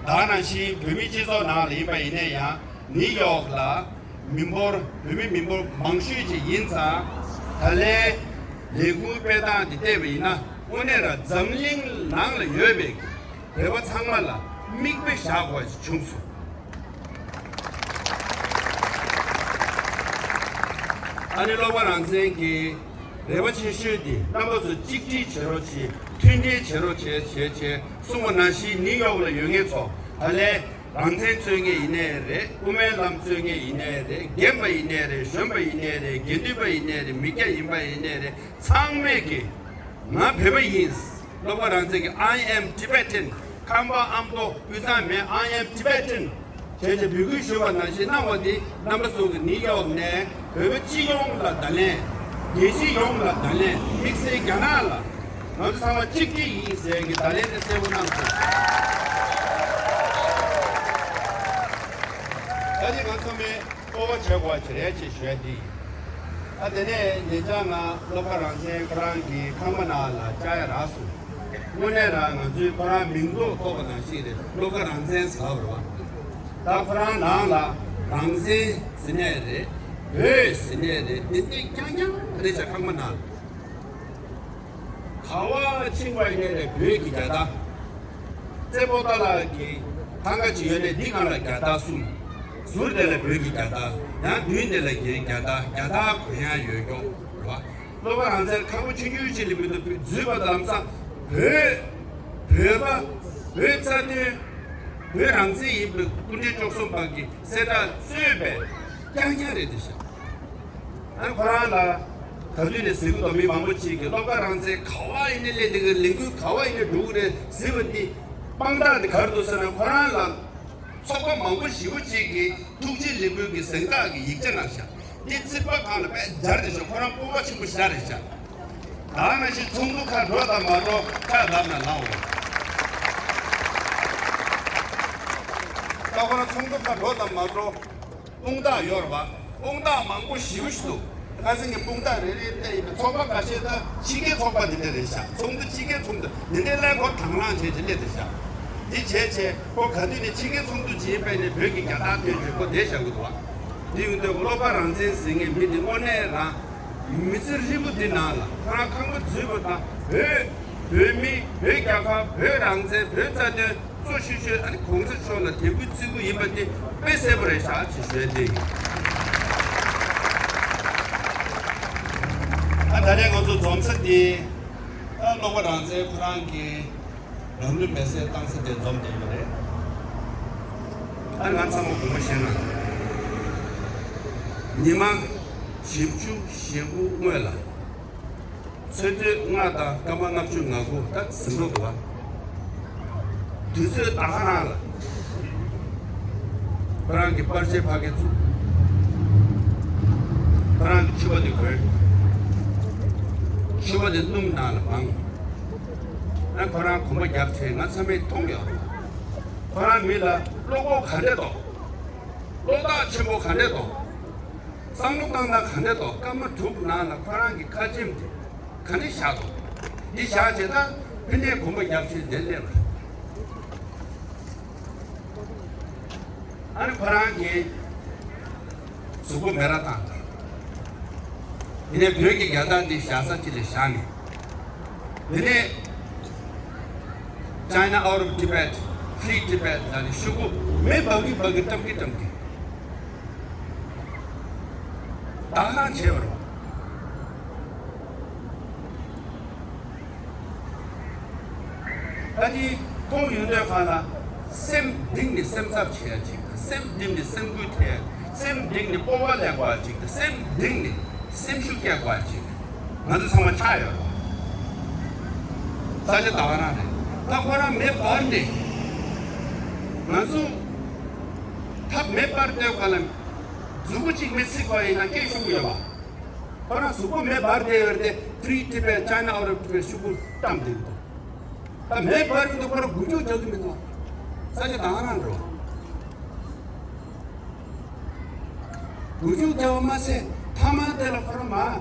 ད་ག་ནང་བཞིན་བོད་མིའི་སྤྱི་ཚོགས་ནང་ལ་ཡིན་པ་ཡིན་ནའི་ཡང་ནིའུ་ཡོག་ལ་མི་འབོར་བོད་མི་མི་འབོར་མང་ཤོས་ཅིག་ཡིན་ཙང་། ད་ལན་ལས་འགུལ་སྤེལ་སྟངས་འདི་བལྟས་པ་ཡིན་ན་དངོས་གནས་རང་འཛམ་གླིང་ནང་ལ་ཡོད་པའི་བོད་པ་ཚང་མ་ལ་མིག་དཔེ་བཞག་དགོས་ཅིག་བྱུང་སོང་། ཨ་ནི་སློབ་གྲྭ་རང་བཙན་གྱི་རེ་བ་ཆེ་ཤོས་དེ་རྣམ་པ་ཚོ་གཅིག་སྒྲིལ་བྱེད་རོགས་བྱེད། མཐུན་སྒྲིལ་བྱེད་རོགས་བྱེད་བྱེད་བྱེད་གསུངས་པ་ནང་བཞིན་ནིའུ་ཡོག་ལ་ཡོད་མཁན་ཚོ་ད་ལན་རང་བཙན་རྩོད་མཁན་ཡིན་ནའི་རེད། དབུ་མའི་ལམ་རྩོད་མཁན་ཡིན་ནའི་རེད། རྒན་པ་ཡིན་ནའི་རེད། གཞོན་པ་ཡིན་ནའི་རེད། དགེ་འདུན་པ་ཡིན་ནའི་རེད། མི་སྐྱ་ཡིན་པ་ཡིན་ནའི་རེད། ཚང་མས་ཀྱིས་ང་བོད་པ་ཡིན། སློབ་གྲྭ་རང་བཙན་གྱི་I am Tibetan། ཁམས་པ་ཨ་མདོ་དབུས་གཙང་མི་I am Tibetan། བྱས་ཏེ་འབོད་སྐུལ་ཞུས་པ་ནང་བཞིན་གནང་བ་འདི་རྣམ་པ་ཚོ་གིས་ནིའུ་ཡོག་ནས་བོད་པ་སྤྱི་ཡོངས་ལ་བརྡ་ལན། རྒྱལ་སྤྱི་ཡོངས་ལ་བརྡ་ལན། དམིགས་བསལ་རྒྱ་ནག་ལ་ང་ཚོ་ཚང་མ་གཅིག་སྒྲིལ་ཡིན་ཟེར་གྱི་བརྡ་ལན་དེ་གསལ་པོ་གནང་སོང་། ད་ནི་ང་ཚང་མས་སྤོབས་པ་བྱེད་དགོས་པ་ཅིག་རེད་ཅེས་ཞུ་ཡ་འདི་ཡིན། ཨ་དེ་ནས་ཉེ་ཆར་ང་སློབ་གྲྭ་རང་བཙན་ཁོ་རང་གི་ཁང་པ་ནང་ལ་བཅར་ཡ་རག་སོང་། དངོས་གནས་རང་ང་ཚོའི་ཁོ་རང་མིང་འདོགས་ཐོགས་པ་ནང་བཞིན་རེད། སློབ་གྲྭ་རང་བཙན་ཟེར་ལབ་རེད་བ། ད་ཁོ་རང་ནང་ལ་རང་བཙན་ཟེར་ནས་རེད། བོད་ཟེར་ནས་རེད། དེ་འདྲས་རྐྱང་རྐྱང་རེད་བྱ་ཁང་པ་ནང་ལ། ག་བ་ཕྱིན་པ་ཡིན་ནའི་རེད། བོད་ཀྱི་རྒྱལ་དར། རྩེ་པོ་ཏ་ལ་གི་ཐང་ག་ཅིག་ཡོད་ནའི་འདི་སྒང་ལ་རྒྱལ་དར་གསུམ། ཟུར་དེ་ལ་བོད་ཀྱི་རྒྱལ་དར། ཡང་མདུན་དེ་ལ་གི་རྒྱལ་དར། རྒྱལ་དར་གོན་ཡ་ཡོད་ཀྱོག་རེད་བ། སློབ་གྲྭ་རང་བཙན་ཁག་པོ་ཆུང་ཆུང་ཅིག་ལ་མི་འདུག་འཛུལ་བ་དང་ལམ་སང་བོད། བོད་པ། བོད་རྩ་དོན། བོད་རང་བཙན་ཡིན་པའི་སྐུ་ཕྲེང་བཅུ་གསུམ་པ་གི་གསལ་བསྒྲགས་གཙོས་པའི་རྐྱང་རྐྱང་རེད་དེ་ཤག་ཨ་ཁོ་རང་ལ་ག་དུས་ནས་ཟེར་གི་འདུག་མི་མང་པོ་ཅིག་གིས་སློབ་གྲྭ་རང་བཙན་ག་བ་ཡིན་ནའི་སླེབས་འདི་གི་ལས་འགུལ་ག་བ་ཡིན་ནའི་འགྲོ་གི་རེད་ཟེར་བ་འདི་དཔང་རྟགས་འདི་ག་རེ་འདུག་ཟེར་ན། ཁོ་རང་ལ་ཚོགས་པ་མང་པོ་ཞེ་པོ་ཅིག་གིས་ཐུགས་རྗེ་ལེགས་འབུལ་གྱི་གཟེངས་རྟགས་ཀྱི་ཡིག་ཆ་གནང་ཤག་འདི་ཚིག་པ་སྒང་ལ་དཔེ་སྦྱར་རེད་ཤག་ཁོ་རང་སྤོབས་པ་ཆེན་པོ་ཞེ་དྲག་རེད་ཤག་ད་ནང་བཞིན་ཚོགས་འདུ་ཁག་འགྲོ་དང་མ་འགྲོ་ཆ་ལབ་ན་ལའོ། ད་ཁོ་རང་ཚོགས་འདུ་ཁག་འགྲོ་དང་མ་འགྲོ། དཔུང་རྟགས་ཡོད་རེད་བ། དཔུང་རྟགས་མང་པོ་ཞེ་པོ་ཞིག་འདུག་ཁ་སང་གི་དཔུང་རྟགས་རེ་རེ་བལྟས་ཡིན་པ་ཚོགས་པ་ཁ་ཤས་ད་ཕྱི་རྒྱལ་ཚོགས་པ་འདི་འདྲ་རེད་ཤག་ཚོགས་འདུ་ཕྱི་རྒྱལ་ཚོགས་འདུ་འདི་འདྲའི་ལས་ཁོ་དང་བླངས་བྱས་ཀྱི་སླེབས་བསྡད་ཤག་འདི་བྱས་བྱས་ཁོ་ག་དུས་ནས་ཕྱི་རྒྱལ་ཚོགས་འདུ་བྱས་པས་ནས་བོད་ཀྱི་རྒྱལ་དར་སྟོན་བྱས་ཁོ་བསྡད་བཞག་གི་འདུག་བ། འདི་ཡོང་དུས་བློ་དགའ་རང་བཙན་ཟེར་མཁན་མི་འདི་དངོས་གནས་རང་མི་ཚེ་རིལ་པོ་འདི་ནང་ལ་ཁོ་རང་ཁང་པ་འཛུལ་བ་དང་བོད་བོད་མི་བོད་རྒྱལ་ཁབ་བོད་རང་བཙན་བོད་རྩ་དོན། གཙོ་ཤོས་ཤོས་ཨ་ནི་གོང་ས་མཆོག་ལ་དད་གུས་བརྩི་གུས་ཡིན་པ་དེ་དཔེ་གསལ་པོ་རེད་ཤག་ཅེས་ཞུ་ཡ་དེ་ཡིན། ཨ་ད་རེས་ང་ཚོ་འཛོམས་ས་དེ་ཨ་བློ་དགའ་རང་བཙན་ཁོ་རང་གི་རང་ལུས་མེར་སྲེག་བཏང་ས་དེ་འཛོམས་བསྡད་ཡོད་རེད། ཨ་ང་ཚང་མ་དགོངས་པ་བཞེས་ན་ཉི་མ་བཞི་བཅུ་ཞེ་དགུ་སྔོན་ལ། ཚེས་བཅོ་ལྔ་དང་སྐར་མ་ལྔ་བཅུ་ང་དགུ་ད་ཟིན་འགྲོ་འདུག་བ། དུས་ཚོད་ད་ག་རང་ལ། ཁོ་རང་གི་པར་ཆས་ཕ་གི་བཙུགས། ཁོ་རང་གི་ཕྱུ་པ་དེ་གོན། ཕྱུ་པ་དེ་སྣུམ་ནང་ལ་མང་། ཨ་ཁོ་རང་གོམ་པ་རྒྱབ་བྱས་ང་ཚང་མས་མཐོང་ཡོད་རེད། ཁོ་རང་མི་ལ་བློ་ཁོག་ག་འདྲས་འདུག་བློ་ཐག་ཆེན་པོ་ག་འདྲས་འདུག་བསམ་བློ་བཏང་སྟངས་ག་འདྲ་འདུག་སྐར་མ་དྲུག་ནང་ལ་ཁོ་རང་གི་ཁ་ཆེམས་དེ་ག་འདྲ་བཞག་འདུག་འདི་བཞག་བྱས་ན་ཕི་ནས་གོམ་པ་རྒྱབ་བྱས་བསྡད་སླེབས་རེད། ཨ་ནི་ཁོ་རང་གིས་གཟུགས་པོ་མེ་ར་བཏང་། དེ་ནས་བོད་ཀྱི་རྒྱལ་དར་འདི་བཞག་ས་ཅིག་ལ་བཞག་ནས། དེ་ནས་China out of Tibet, Free Tibet ལ་ནི་ཤོག་གུ་མེ་འབར་གི་འབར་གི་བཀྲམ་གི་བཀྲམ་གི་དག་སྣང་བྱས་པ་རེད། ད་ནི་མཐོང་ཡོང་དུས་གང་ལ་སེམས་གཏིང་ནས་སེམས་འཚབ་བྱེད་ཡ་ཅིག་དང་སེམས་གཏིང་ནས་སེམས་འགུལ་ཐེབས་ཡ་སེམས་གཏིང་ནས་སྤོབས་པ་ལེན་དགོས་ཡ་ཅིག་དང་སེམས་གཏིང་ནས་སེམས་ཤུགས་སྐྱེད་དགོས་ཡ་ཅིག་ང་ཚོ་ཚང་མ་ཆགས་ཡོད་རེད། ས་ཆ་ད་ག་རང་རེད། ད་ཁོ་རང་མེ་འབར་ནས་ང་ཚོ་ད་མེ་འབར་དུས་གང་ལ་མཛུབ་གུ་གཅིག་མེ་ཚིག་པ་ཡིན་ན་སྐད་ཤུགས་ཡོད་པ། ཁོ་རང་གཟུགས་པོ་མེ་འབར་བསྡད་ཡོད་རེད་དེ། Free Tibet, China out of Tibet ཤོག་གུ་བཀྲམ་བསྡད་ཡོད་དོ། ད་མེ་འབར་ཡོང་དུས་ཁོ་རང་འགུལ་སྐྱོད་རྒྱག་གི་མི་འདུག་ས་ཆ་ད་ག་རང་འགྲོ། འགུལ་སྐྱོད་རྒྱག་པ་མ་ཟད་ཐ་མ་དེ་ལ་ཁོ་རང་མ་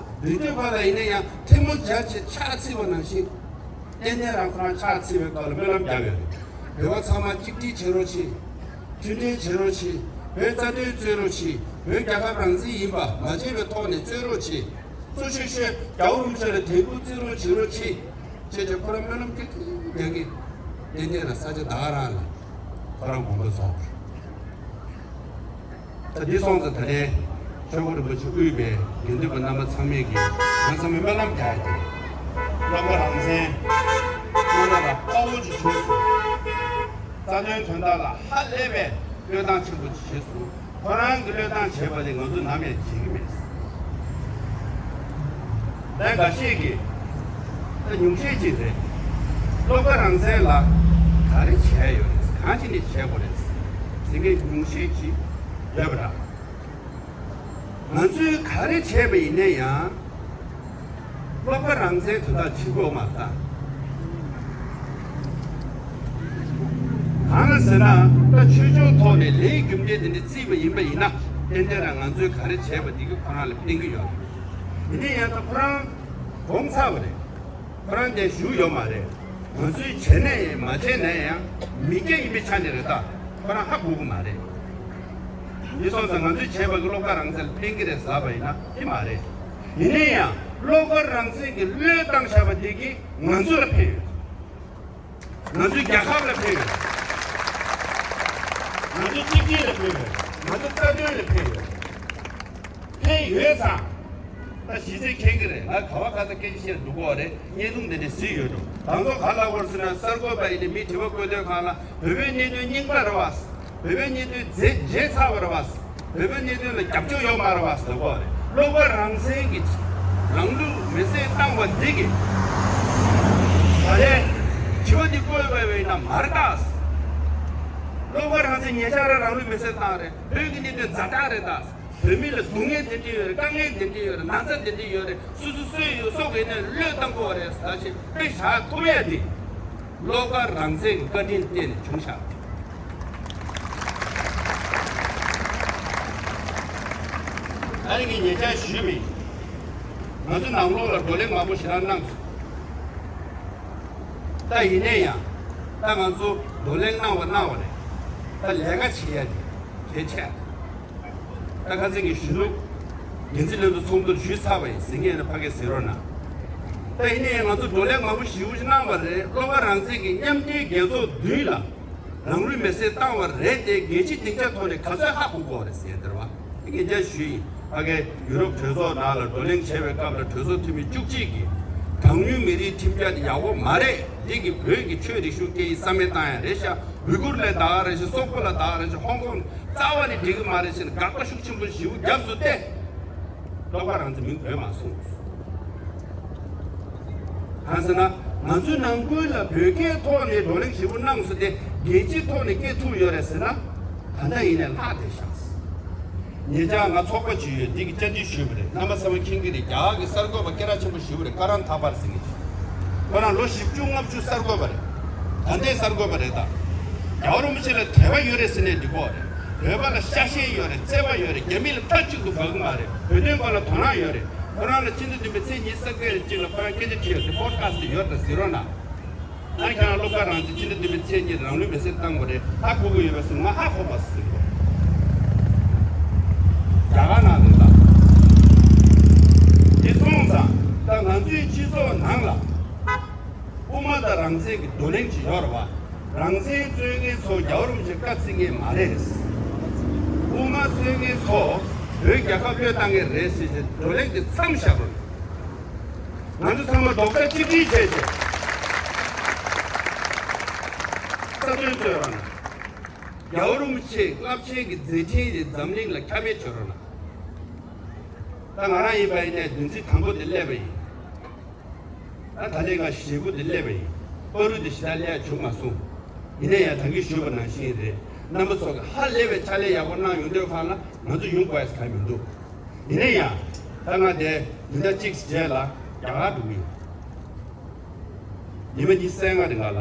རི་སྟོད་ཁ་ལ་ཡིན་ན་ཡང་ཐལ་མོ་སྦྱར་བྱས་ཕྱག་འཚིག་པ་ནང་བཞིན། ཏན་ཏན་རང་ཁོ་རང་ཕྱག་འཚིག་པའི་སྐབས་ལ་སྨོན་ལམ་བརྒྱབ་ཡོད་རེད། བོད་པ་ཚང་མ་གཅིག་སྒྲིལ་བྱེད་རོགས་གྱིས། མཐུན་སྒྲིལ་བྱེད་རོགས་གྱིས། བོད་རྩ་དོན་རྩོད་རོགས་གྱིས། བོད་རྒྱལ་ཁབ་རང་བཙན་ཡིན་པ་མ་བརྗེད་པའི་ཐོག་ནས་རྩོད་རོགས་གྱིས། གཙོ་ཆེ་ཤོས་རྒྱལ་བ་རིན་པོ་ཆེ་ལ་དད་གུས་བརྩི་རོགས་བྱེད་རོགས་གྱིས། ཅེས་བྱས་ཁོ་རང་སྨོན་ལམ་ཀི་ཀི་རྒྱག་གི། ཏན་ཏན་རང་ས་ཆ་ད་ག་རང་ལ་ཁོ་རང་དགོངས་པ་རྫོགས། ད་འདི་སོང་ཙང་ད་རེས་ཆོས་འཁོར་རིན་པོ་ཆེ་དབུས་པའི་དགེ་འདུན་པ་རྣམ་པ་ཚང་མས་ཀྱིས་ང་ཚང་མས་སྨོན་ལམ་རྒྱག་ཡ་དེ། བློ་དགའ་རང་བཙན་སྔོན་མ་ལ་དཔའ་བོ་ཅིག་བྱུང་སོང་། རྩ་དོན་དོན་དག་ལ་ཧ་ལས་པའི་བློས་བཏང་ཆེན་པོ་ཅིག་བྱས་སོང་། ཁོ་རང་གི་བློས་བཏང་བྱས་པ་དེ་ང་ཚོས་ནམ་ཡང་བརྗེད་ཀྱི་མེད། ད་འགའ་ཤས་ཀྱིས་ད་ཉུང་ཤས་ཅིག་རེད། བློ་དགའ་རང་བཙན་ལ་ག་རེ་བྱས་ཡོད་རེད། གང་བྱས་ནས་བྱས་དགོས་རེད་ཟེར་མཁན་ཉུང་ཤས་ཅིག་ཡོད་པ་འདྲ། ང་ཚོས་ག་རེ་བྱས་པ་ཡིན་ན་ཡང་། བློ་དགའ་རང་བཙན་དོན་དག་བྱེད་དགོས་མ་རེད་ད། གང་ལ་ཟེར་ན་ད་ཆོས་ཕྱོགས་ཐོག་ནས་ལས་རྒྱུ་འབྲས་དེ་འདྲ་བརྩིས་པ་ཡིན་པ་ཡིན་ན་ཏན་ཏན་རང་ང་ཚོས་ག་རེ་བྱས་པ་དེ་གིས་ཁོ་རང་ལ་ཕན་གྱི་ཡོད་རེད། ཡིན་ན་ཡང་ད་ཁོ་རང་གོང་ཚར་བ་རེད། ཁོ་རང་དེ་བཞུགས་ཡོད་མ་རེད། ང་ཚོས་བྱས་ནས་ཡང་མ་བྱས་ནས་ཡང་མི་སྐྱ་ཡིན་པའི་ཆ་ནས་རེད་ད། ཁོ་རང་ཧ་གོ་གི་མ་རེད། འདི་སོང་ཙང་ང་ཚོས་བྱས་པ་གི་བློ་དགའ་རང་བཙན་ལ་ཕན་གི་རེད་ཟེར་བ་ཡིན་ན་དེ་མ་རེད། ཡིན་ན་ཡང་བློ་དགའ་རང་བཙན་གྱི་བློས་བཏང་བཞག་པ་དེ་གིས་ང་ཚོ་ལ་ཕན་ཡོད། ང་ཚོའི་རྒྱལ་ཁབ་ལ་ཕན་ཡོད། ང་ཚོའི་གཅིག་སྒྲིལ་ལ་ཕན་ཡོད། ང་ཚོའི་རྩ་དོན་ལ་ཕན་ཡོད། ཕན་ཡོད་ཙང་། ད་གཞི་རྩའི་མཁྱེན་གྱི་རེད། ང་ག་བ་ག་ས་སྐད་ཆ་བཤད་འདུག་གོ་རེད། བརྙན་ཐུང་འདི་འདྲ་གཟིགས་ཡོད་འགྲོ། ད་ཚོ་ག་ལ་བར་སོང་ན་གསར་འགོད་པ་ཡིན་ནའི་མི་དྲི་བ་བཀོད་དུས་སྒང་ལ་བོད་པའི་གནད་དོན་རྙིང་པ་རེད་བ། བོད་པའི་གནད་དོན་བརྗེད་བརྗེད་ཚར་བ་རེད་བ། བོད་པའི་གནད་དོན་ལ་རྒྱབ་སྐྱོར་ཡོད་མ་རེད་བ་ཟེར་གོ་རེད། བློ་དགའ་རང་བཙན་གྱིས་རང་ལུས་མེར་སྲེག་བཏང་བ་འདི་གིས་ད་རེས་དྲི་བ་འདི་བཀོད་པ་ཡིན་ན་མ་རེད་ད། བློ་དགའ་རང་བཙན་ཉེ་ཆར་རང་ལུས་མེར་སྲེག་བཏང་རེད། བོད་ཀྱི་གནད་དོན་ཛ་དྲག་རེད་ད། བོད་མི་ལ་སྡུག་བསྔལ་དེ་འདྲ་ཡོད་རེད། དཀའ་ངལ་དེ་འདྲ་ཡོད་རེད། ན་ཚ་དེ་འདྲ་ཡོད་རེད། སོ་སོ་སོས་ཡོད་སོགས་ཀྱི་ནས་བློས་བཏང་དགོས་རེད་ཟེར་ཞིག་དཔེ་བཞག་ཐུབ་ཡ་དེ་བློ་དགའ་རང་བཙན་གྱི་བཀའ་དྲིན་བརྟེན་ནས་བྱུང་ཤག་ཨ་ནི་ངས་ཉེ་ཆར་ཞུས་མེད། ང་ཚོ་ནང་ལོགས་ལ་བགྲོ་གླེང་མང་པོ་ཞེ་དྲག་གནང་སོང་། ད་ཡིན་ནའི་ཡང་། ད་ང་ཚོ་བགྲོ་གླེང་གནང་བ་གནང་བ་རེད། ད་ལས་ཀ་བྱེད་ཡ་དེ་གལ་ཆེ། ད་ཁ་སང་གི་གཞོན་ནུ་འགན་འཛིན་ལྷན་ཚོགས་ཚོགས་འདུར་ཞུས་ཚར་བ་ཡིན། ཟིན་མཁན་ཡིན་ན་ཕ་གིར་ཟིན་རོགས་གནང་། ད་ཡིན་ནའི་ཡང་ང་ཚོ་བགྲོ་གླེང་མང་པོ་ཞེ་པོ་ཅིག་གནང་བ་རེད། བློ་དགའ་རང་བཙན་གྱི་མཉམ་འབྲེལ་རྒྱལ་ཚོགས་མདུན་ལ། རང་ལུས་མེར་སྲེག་བཏང་བ་རེད་དེ། རྒྱལ་སྤྱིའི་སྡིངས་ཆ་ཐོག་ནས་ག་ཚོད་ཧ་གོ་གོ་རེད་ཟེར་དེ་རེད་བ། དེ་ངས་ངས་ཞུས་ཡིན། ཕ་གིའི་ཡུ་རོབ་གྲོས་ཚོགས་ནང་ལ་བགྲོ་གླེང་བྱས་པའི་སྐབས་ལ་གྲོས་ཚོགས་འཐུས་མི་བཅུ་གཅིག་གིས་གྲངས་ཉུང་མི་རིགས་ཁྲིམས་འཆར་དེ་ཡག་པོ་མ་རེད། འདི་གིས་བོད་ཀྱི་ཆོས་རིག་གཞུང་སྐད་ཡིག་རྩ་མེད་བཏང་ཡ་རེད་ཤག། ཝི་གུར་ལ་ད་ག་རེད་ཤག། སོག་པོ་ལ་ད་ག་རེད་ཤག། ཧོང་ཀོང་རྩ་བ་ནས་འགྲིག་གི་མ་རེད་ཟེར་ནས་དགག་པ་ཤུགས་ཆེན་པོ་ཞེ་པོ་བརྒྱབ་སོང་སྟེ། བློ་དགའ་རང་བཙན་མིང་འབོད་མ་སོང་། གང་ཟེར་ན། ང་ཚོའི་ནང་ཁུལ་ལ་བོད་སྐད་ཐོག་ནས་བགྲོ་གླེང་ཞིབ་པོ་གནང་སོང་སྟེ། རྒྱལ་སྤྱིའི་ཐོག་ནས་སྐད་ཐུག་ཡོད་རེད་ཟེར་ན། ད་ལྟ་ཡིན་ནའི་ལྷག་བསྡད་ཤག། ཉེ་ཆར་ང་ཚོགས་པ་ཅིག་ཡོད། འདི་གི་བཅར་འདྲི་ཞུས་པ་རེད། རྣམ་པ་ཚང་མ་མཁྱེན་གྱི་རེད། རྒྱ་གར་གྱི་གསར་འགོད་པ་སྐད་གྲགས་ཆེན་པོ་ཞིག་རེད། ཀ་རན་ཐ་པར་ཟེར་མཁན་ཅིག། ཁོ་རང་ལོ་བཞི་བཅུ་ལྔ་བཅུ་གསར་འགོད་པ་རེད། ད་ལྟའི་གསར་འགོད་པ་རེད་ད། རྒྱལ་བ་རིན་པོ་ཆེ་ལ་དད་པ་ཡོད་རེད་ཟེར་ནའི་འགྲིག་གོ་རེད། བོད་པ་ལ་ཤ་ཞེན་ཡོད་རེད། བརྩེ་བ་ཡོད་རེད། རྒྱ་མི་ལ་མཐའ་གཅིག་ཏུ་དགའ་གི་མ་རེད། བོད་དོན་སྐོར་ལ་དོ་སྣང་ཡོད་རེད། ཁོ་རང་ལ་ཕྱི་ཟླ་བདུན་པའི་ཚེས་ཉི་ཤུ་རྩ་བརྒྱད་ལ་གཅིག་ལ་ཁོ་རང་སྐད་ཆ་དྲིས་ཡོད་རེད། པོ་ཌི་ཁ་སི་ཊི་ཡོད་རེད། གཟིགས་རོགས་གནང་། ཨ། ཁྱེད་རང་བློ་དགའ་རང་བཙན་ཕྱི་ཟླ་བདུན་པའི་ཚེས་གཉིས་རང་ལུས་མེར་སྲེག་བཏང་བ་རེད། ཧ་གོ་གི་ཡོད་པ་ཟེར། ང་ཧ་གོ་མ་སོང་ཟེར་གོ། རྒྱ་གར་ནང་རེད་ད། དེ་སོང་ཙང་ད་ང་ཚོའི་སྤྱི་ཚོགས་ནང་ལ་དབུ་མ་དང་རང་བཙན་གྱི་བགྲོ་གླེང་ཅིག་ཡོད་རེད་བ། རང་བཙན་རྩོད་མཁན་ཚོ་རྒྱལ་བ་རིན་པོ་ཆེ་བཀའ་བརྩི་མཁན་མ་རེད། དབུ་མ་རྩོད་མཁན་ཚོ་བོད་རྒྱལ་ཁབ་བློས་བཏང་མཁན་རེད་ཟེར་བྱས་བགྲོ་གླེང་དེ་མཚམས་བཞག་རོགས། ང་ཚོ་ཚང་མ་རྡོག་རྩ་གཅིག་སྒྲིལ་བྱས་བྱས། རྩ་དོན་རྩོད་རོགས་གནང་། རྒྱལ་བ་རིན་པོ་ཆེའི་རླབས་ཆེན་གྱི་མཛད་འཕྲིན་དེ་འཛམ་གླིང་ལ་ཁྱབ་སྤེལ་བྱེད་རོགས་གནང་། ད་ང་རང་ཡིན་པ་ཡིན་ནའི་བདུན་ཚིགས་དང་པོ་དེ་སླེབས་པ་ཡིན། ད་ད་ལན་ང་ཞེ་པོ་དེ་སླེབས་པ་ཡིན། བར་དུ་དེ་ཞེ་དྲག་སླེབས་བྱུང་མ་སོང་། ཡིན་ན་ཡང་ད་གིན་ཞུས་པ་ནང་བཞིན་རེད། རྣམ་པ་ཚོ་གི་ཧ་ལས་པའི་ཕྱག་ལས་ཡག་པོ་གནང་ཡོང་དུས་ཁ་ལ་ང་ཚོ་ཡོང་དགོས་ཡ་གང་ཡང་མི་འདུག། ཡིན་ན་ཡང་ད་ང་དེ་ཉིན་གྲངས་གཅིག་རྗེས་ལ་རྒྱ་གར་འགྲོ་གི་ཡིན། ཉི་མ་ཉི་ཤུ་རྩ་ལྔ་རིང་ལ་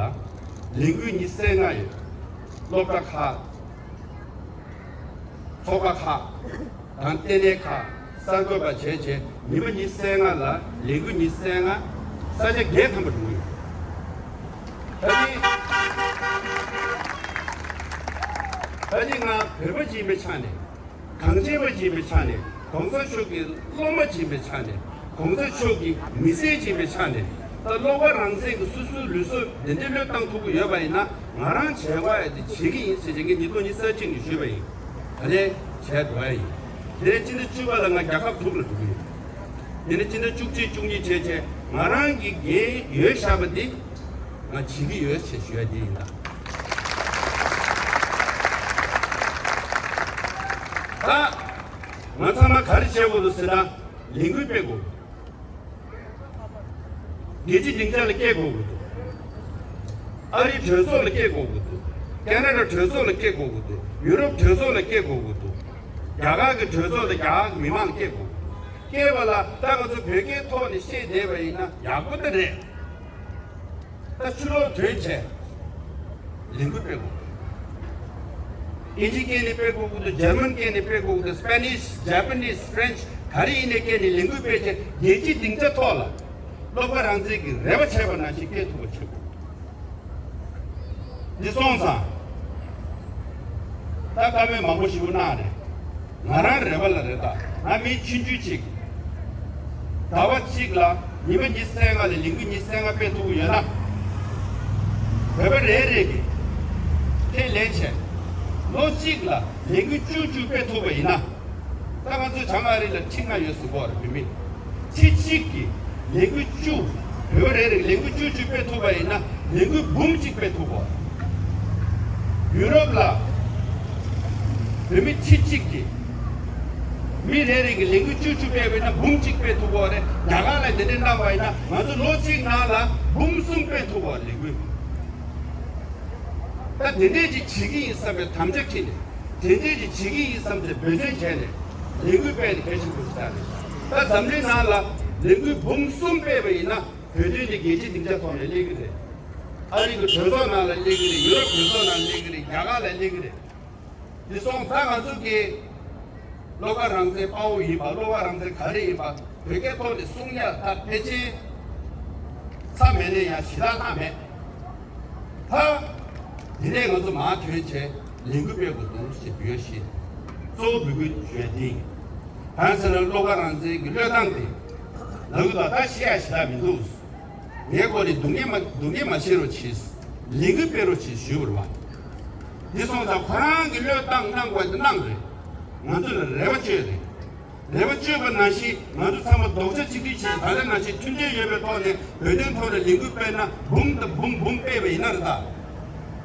ལས་འགུལ་ཉི་ཤུ་རྩ་ལྔ་ཡོད། སློབ་གྲྭ་ཁག་ཚོགས་པ་ཁག་དང་ལྟེ་གནས་ཁག་གསར་འགོད་པ་བྱས་བྱས་ཉི་མ་ཉི་ཤུ་རྩ་ལྔ་ལ་ལས་འགུལ་ཉི་ཤུ་རྩ་ལྔ་ས་ཆ་བརྒྱད་ཐམ་པ་འགྲོ་གི་ཡོད། ད་ནི་ད་ནི་ང་བོད་པ་ཅིག་ཡིན་པའི་ཆ་ནས། གངས་ཅན་པ་ཅིག་ཡིན་པའི་ཆ་ནས། གོང་ས་མཆོག་གི་སློབ་མ་ཅིག་ཡིན་པའི་ཆ་ནས། གོང་ས་མཆོག་གི་མི་སེར་ཅིག་ཡིན་པའི་ཆ་ནས། ད་བློ་དགའ་རང་བཙན་གྱིས་སོ་སོའི་ལུས་སྲོག་འདི་འདྲ་བློས་བཏང་ཐུབ་ཀྱི་ཡོད་པ་ཡིན་ན། ང་རང་བྱེད་དགོས་ཡ་དེ་བྱེད་ཀྱི་ཡིན་ཟེར་བྱས་ངས་ཉིས་སྟོང་ཉི་ཤུ་རྩ་གཅིག་ནས་ཞུས་པ་ཡིན། ད་ལན་བྱས་འགྲོ་ཡ་ཡིན། དེ་ནས་སྤྱི་ཟླ་བཅུ་པ་ལ་ང་རྒྱལ་ཁབ་དྲུག་ལ་འགྲོ་གི་ཡིན། དེ་ནས་སྤྱི་ཟླ་བཅུ་གཅིག་བཅུ་གཉིས་བྱས་བྱས་ང་རང་གི་འགན་ཡོད་བཞག་པ་འདི་ང་བྱེད་ཀྱི་ཡོད་ཅེས་ཞུ་ཡ་འདི་ཡིན་ད། ད་ང་ཚང་མ་ག་རེ་བྱེད་དགོས་འདུག་ཟེར་ན་ལས་འགུལ་སྤེལ་དགོས། རྒྱལ་སྤྱིའི་སྡིངས་ཆ་ལ་སྐད་དགོས་ཀྱི་འདུག། ཨ་རིའི་གྲོས་ཚོགས་ལ་སྐད་དགོས་ཀྱི་འདུག། ཁེ་ན་ཌ་གྲོས་ཚོགས་ལ་སྐད་དགོས་ཀྱི་འདུག། ཡུ་རོབ་གྲོས་ཚོགས་ལ་སྐད་དགོས་ཀྱི་འདུག། རྒྱ་གར་གྱི་གྲོས་ཚོགས་དང་རྒྱ་གར་གྱི་མི་མང་ལ་སྐད་དགོས། སྐད་པ་ལ་ད་ང་ཚོ་བོད་སྐད་ཐོག་ནས་བཤད་བསྡད་པ་ཡིན་ན་ཡག་པོ་ད་རེད། ད་ཕྱི་ལོགས་ཐོན་བྱས་ལས་འགུལ་སྤེལ་དགོས། ཨིན་ཇི་སྐད་ནས་སྤེལ་དགོས་ཀྱི་འདུག། འཇར་མན་སྐད་ནས་སྤེལ་དགོས་ཀྱི་འདུག། སྤེ་ནིཤ། ཇ་པ་ནིཤ། ཕ་རེན་ཆི། ག་རེ་ཡིན་ནའི་སྐད་ནས་ལས་འགུལ་སྤེལ་བྱས་རྒྱལ་སྤྱིའི་སྡིངས་ཆ་ཐོག་ལ་བློ་དགའ་རང་བཙན་གྱིས་རེ་བ་བྱས་པ་ནང་བཞིན་སྐད་ཐུབ་པ་བྱེད་དགོས། འདི་སོང་ཙང་། ད་བཀའ་མོལ་མང་པོ་ཞིག་གནང་རེད། ང་རང་རེ་བ་ལ་རེད་ད། ང་མི་ཆུང་ཆུང་ཅིག། ཟླ་བ་གཅིག་ལ་ཉི་མ་ཉི་ཤུ་རྩ་ལྔ་ལ་ལས་འགུལ་ཉི་ཤུ་རྩ་ལྔ་སྤེལ་ཐུབ་ཀྱི་ཡོད་ན། བོད་པ་རེ་རེ་གིས་ཁས་ལེན་བྱས། ལོ་གཅིག་ལ་ལས་འགུལ་བཅུ་བཅུ་སྤེལ་ཐུབ་པ་ཡིན་ན། ད་ང་ཚོ་བྱང་ཨ་རི་ལ་ཁྲི་ལྔ་ཡོད་ཟེར་གོ་རེད། བོད་མི་ཁྲི་གཅིག་གིས་ལས་འགུལ་བཅུ། བོད་པ་རེ་རེ་ལས་འགུལ་བཅུ་བཅུ་སྤེལ་ཐུབ་པ་ཡིན་ན་ལས་འགུལ་འབུམ་གཅིག་སྤེལ་ཐུབ་གོ། ཡུ་རོབ་ལ་བོད་མི་ཁྲི་གཅིག་གིས་མི་རེ་རེ་གིས་ལས་འགུལ་བཅུ་བཅུ་སྤེལ་བ་ཡིན་ན་འབུམ་གཅིག་སྤེལ་ཐུབ་གོ་རེད། རྒྱ་གར་ལ་དེ་འདྲས་གནང་བ་ཡིན་ན་ང་ཚོ་ལོ་གཅིག་ནང་ལ་འབུམ་གསུམ་སྤེལ་ཐུབ་གོ་ལས་འགུལ། ད་དེ་འདྲས་ཅིག་བྱེད་ཀྱི་ཡིན་བསམ་པའི་དམ་བཅའ་ཁྲིད་ནས། དེ་འདྲས་ཅིག་བྱེད་ཀྱི་ཡིན་བསམ་སྟེ་འབད་བརྩོན་བྱས་ནས་ལས་འགུལ་སྤེལ་ནས་གལ་ཆེན་པོ་ཞིག་ཆགས་རེད། ད་འཛམ་གླིང་ནང་ལ་ལས་འགུལ་འབུམ་གསུམ་སྤེལ་བ་ཡིན་ན་བོད་དོན་དེ་རྒྱལ་སྤྱིའི་སྡིངས་ཆ་ཐོག་ནས་སླེབས་ཀྱི་རེད། ཨ་རི་གི་གྲོས་ཚོགས་ནང་ལ་སླེབས་ཀྱི་རེད། ཡུ་རོབ་གྲོས་ཚོགས་ནང་སླེབས་ཀྱི་རེད། རྒྱ་གར་ལ་སླེབས་ཀྱི་རེད། དེ་སོང་ཙང་ང་ཚོ་གིས་བློ་དགའ་རང་བཙན་དཔའ་བོ་ཡིན་པ། བློ་དགའ་རང་བཙན་ག་རེ་ཡིན་པ། བོད་སྐད་ཐོག་ནས་གསུང་ཡ་ད་ཕལ་ཆེར་ཚ་མེད་ན་ཡང་ཞེ་དྲག་ལྷག་མེད། ད་དེ་ནས་ང་ཚོ་མར་ཐོན་བྱས་ལས་འགུལ་སྤེལ་དགོས་འདུག་ཅེས་འབོད་ཞིང་གཙོ་བོ་འབོད་སྐུལ་ཞུ་ཡ་དེ་ཡིན། གང་ཟེར་ན་བློ་དགའ་རང་བཙན་གྱི་བློས་བཏང་དེ་ལབ་ཀྱི་འདུག་ད་བཤད་ཡ་ཞེ་དྲག་མི་འདུག་ངའི་སྐོར་ནས་སྡུག་བསྔལ་མ་སྡུག་བསྔལ་མ་བྱེད་རོགས་བྱེད། ལས་འགུལ་སྤེལ་རོགས་བྱེད་ཞུས་པ་རེད་བ། འདི་སོང་ཙང་ཁོ་རང་གི་བློས་བཏང་གནང་དགོས་དེ་གནང་རེད། ང་ཚོ་ལ་རེ་བ་བཅོལ་རེད། རེ་བ་བཅོལ་བ་ནང་བཞིན་ང་ཚོ་ཚང་མ་རྡོག་རྩ་གཅིག་སྒྲིལ་བྱས་ད་ལྟ་ནང་བཞིན་མཐུན་སྒྲིལ་ཡོད་པའི་ཐོག་ནས་བོད་དོན་ཐོག་ནས་ལས་འགུལ་སྤེལ་ན་འབུམ་དང་འབུམ་འབུམ་སྤེལ་བ་ཡིན་ན་རེད་ད།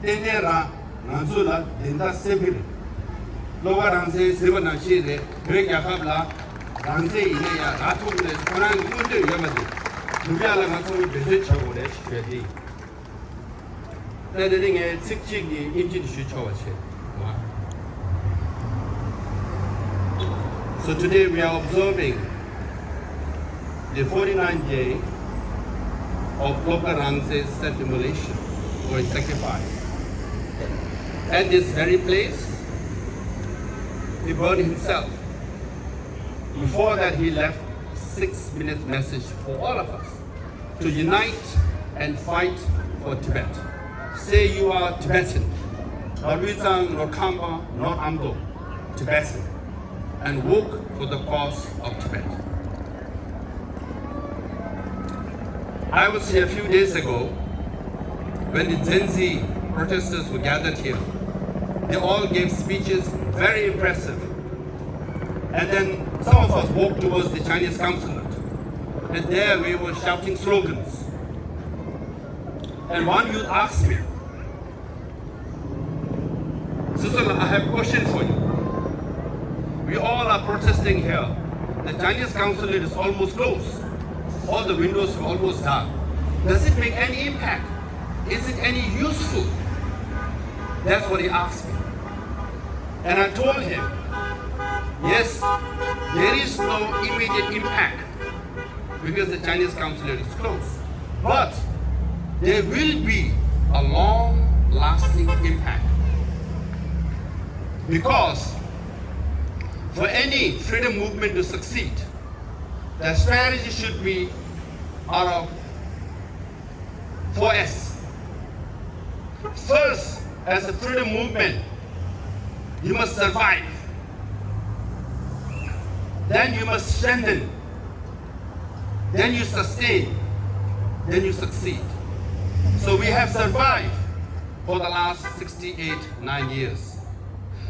ཏན་ཏན་རང་ང་ཚོ་ལ་བདེན་མཐའ་གསལ་གྱི་རེད། བློ་དགའ་རང་བཙན་ཟེར་བ་ནང་བཞིན་རེད། བོད་རྒྱལ་ཁབ་ལ་རང་བཙན་ཡིན་ན་ཡང་རག་ཐུབ་ཀྱི་རེད། ཁོ་རང་གི་མངོན་འདོད་ཡོད་པ་དེ་སྒྲུབ་ཡག་ལ་ང་ཚོ་གིས་འབད་བརྩོན་བྱ་དགོས་རེད་ཞུ་ཡ་དེ་ཡིན། ད་དེ་ནི་ངས་ཚིག་གཅིག་གིས་དབྱིན་ཇི་ཞུ་ཆོག་པ་བྱེད། So today we are observing the forty-ninth day of Lobgar Rangze's self-immolation or sacrifice. At this very place, he burned himself. Before that, he left six minutes message for all of us to unite and fight for Tibet. Say you are Tibetan, not Wizang, not Khampa, not Amdo, Tibetan, and work for the cause of Tibet. I was here a few days ago when the Gen Z protesters were gathered here. They all gave speeches, very impressive. And then some of us walked towards the Chinese consulate. And there we were shouting slogans. And one youth asked me, "Sister, I have a question for you. We all are protesting here. The Chinese consulate is almost closed. All the windows are almost dark. Does it make any impact? Is it any useful?" That's what he asked me. And I told him, "Yes, there is no immediate impact because the Chinese consulate is closed. But there will be a long-lasting impact. Because for any freedom movement to succeed, the strategy should be out of four S. First, as a freedom movement, you must survive. Then you must strengthen. Then you sustain. Then you succeed." So we have survived for the last sixty-eight, nine years.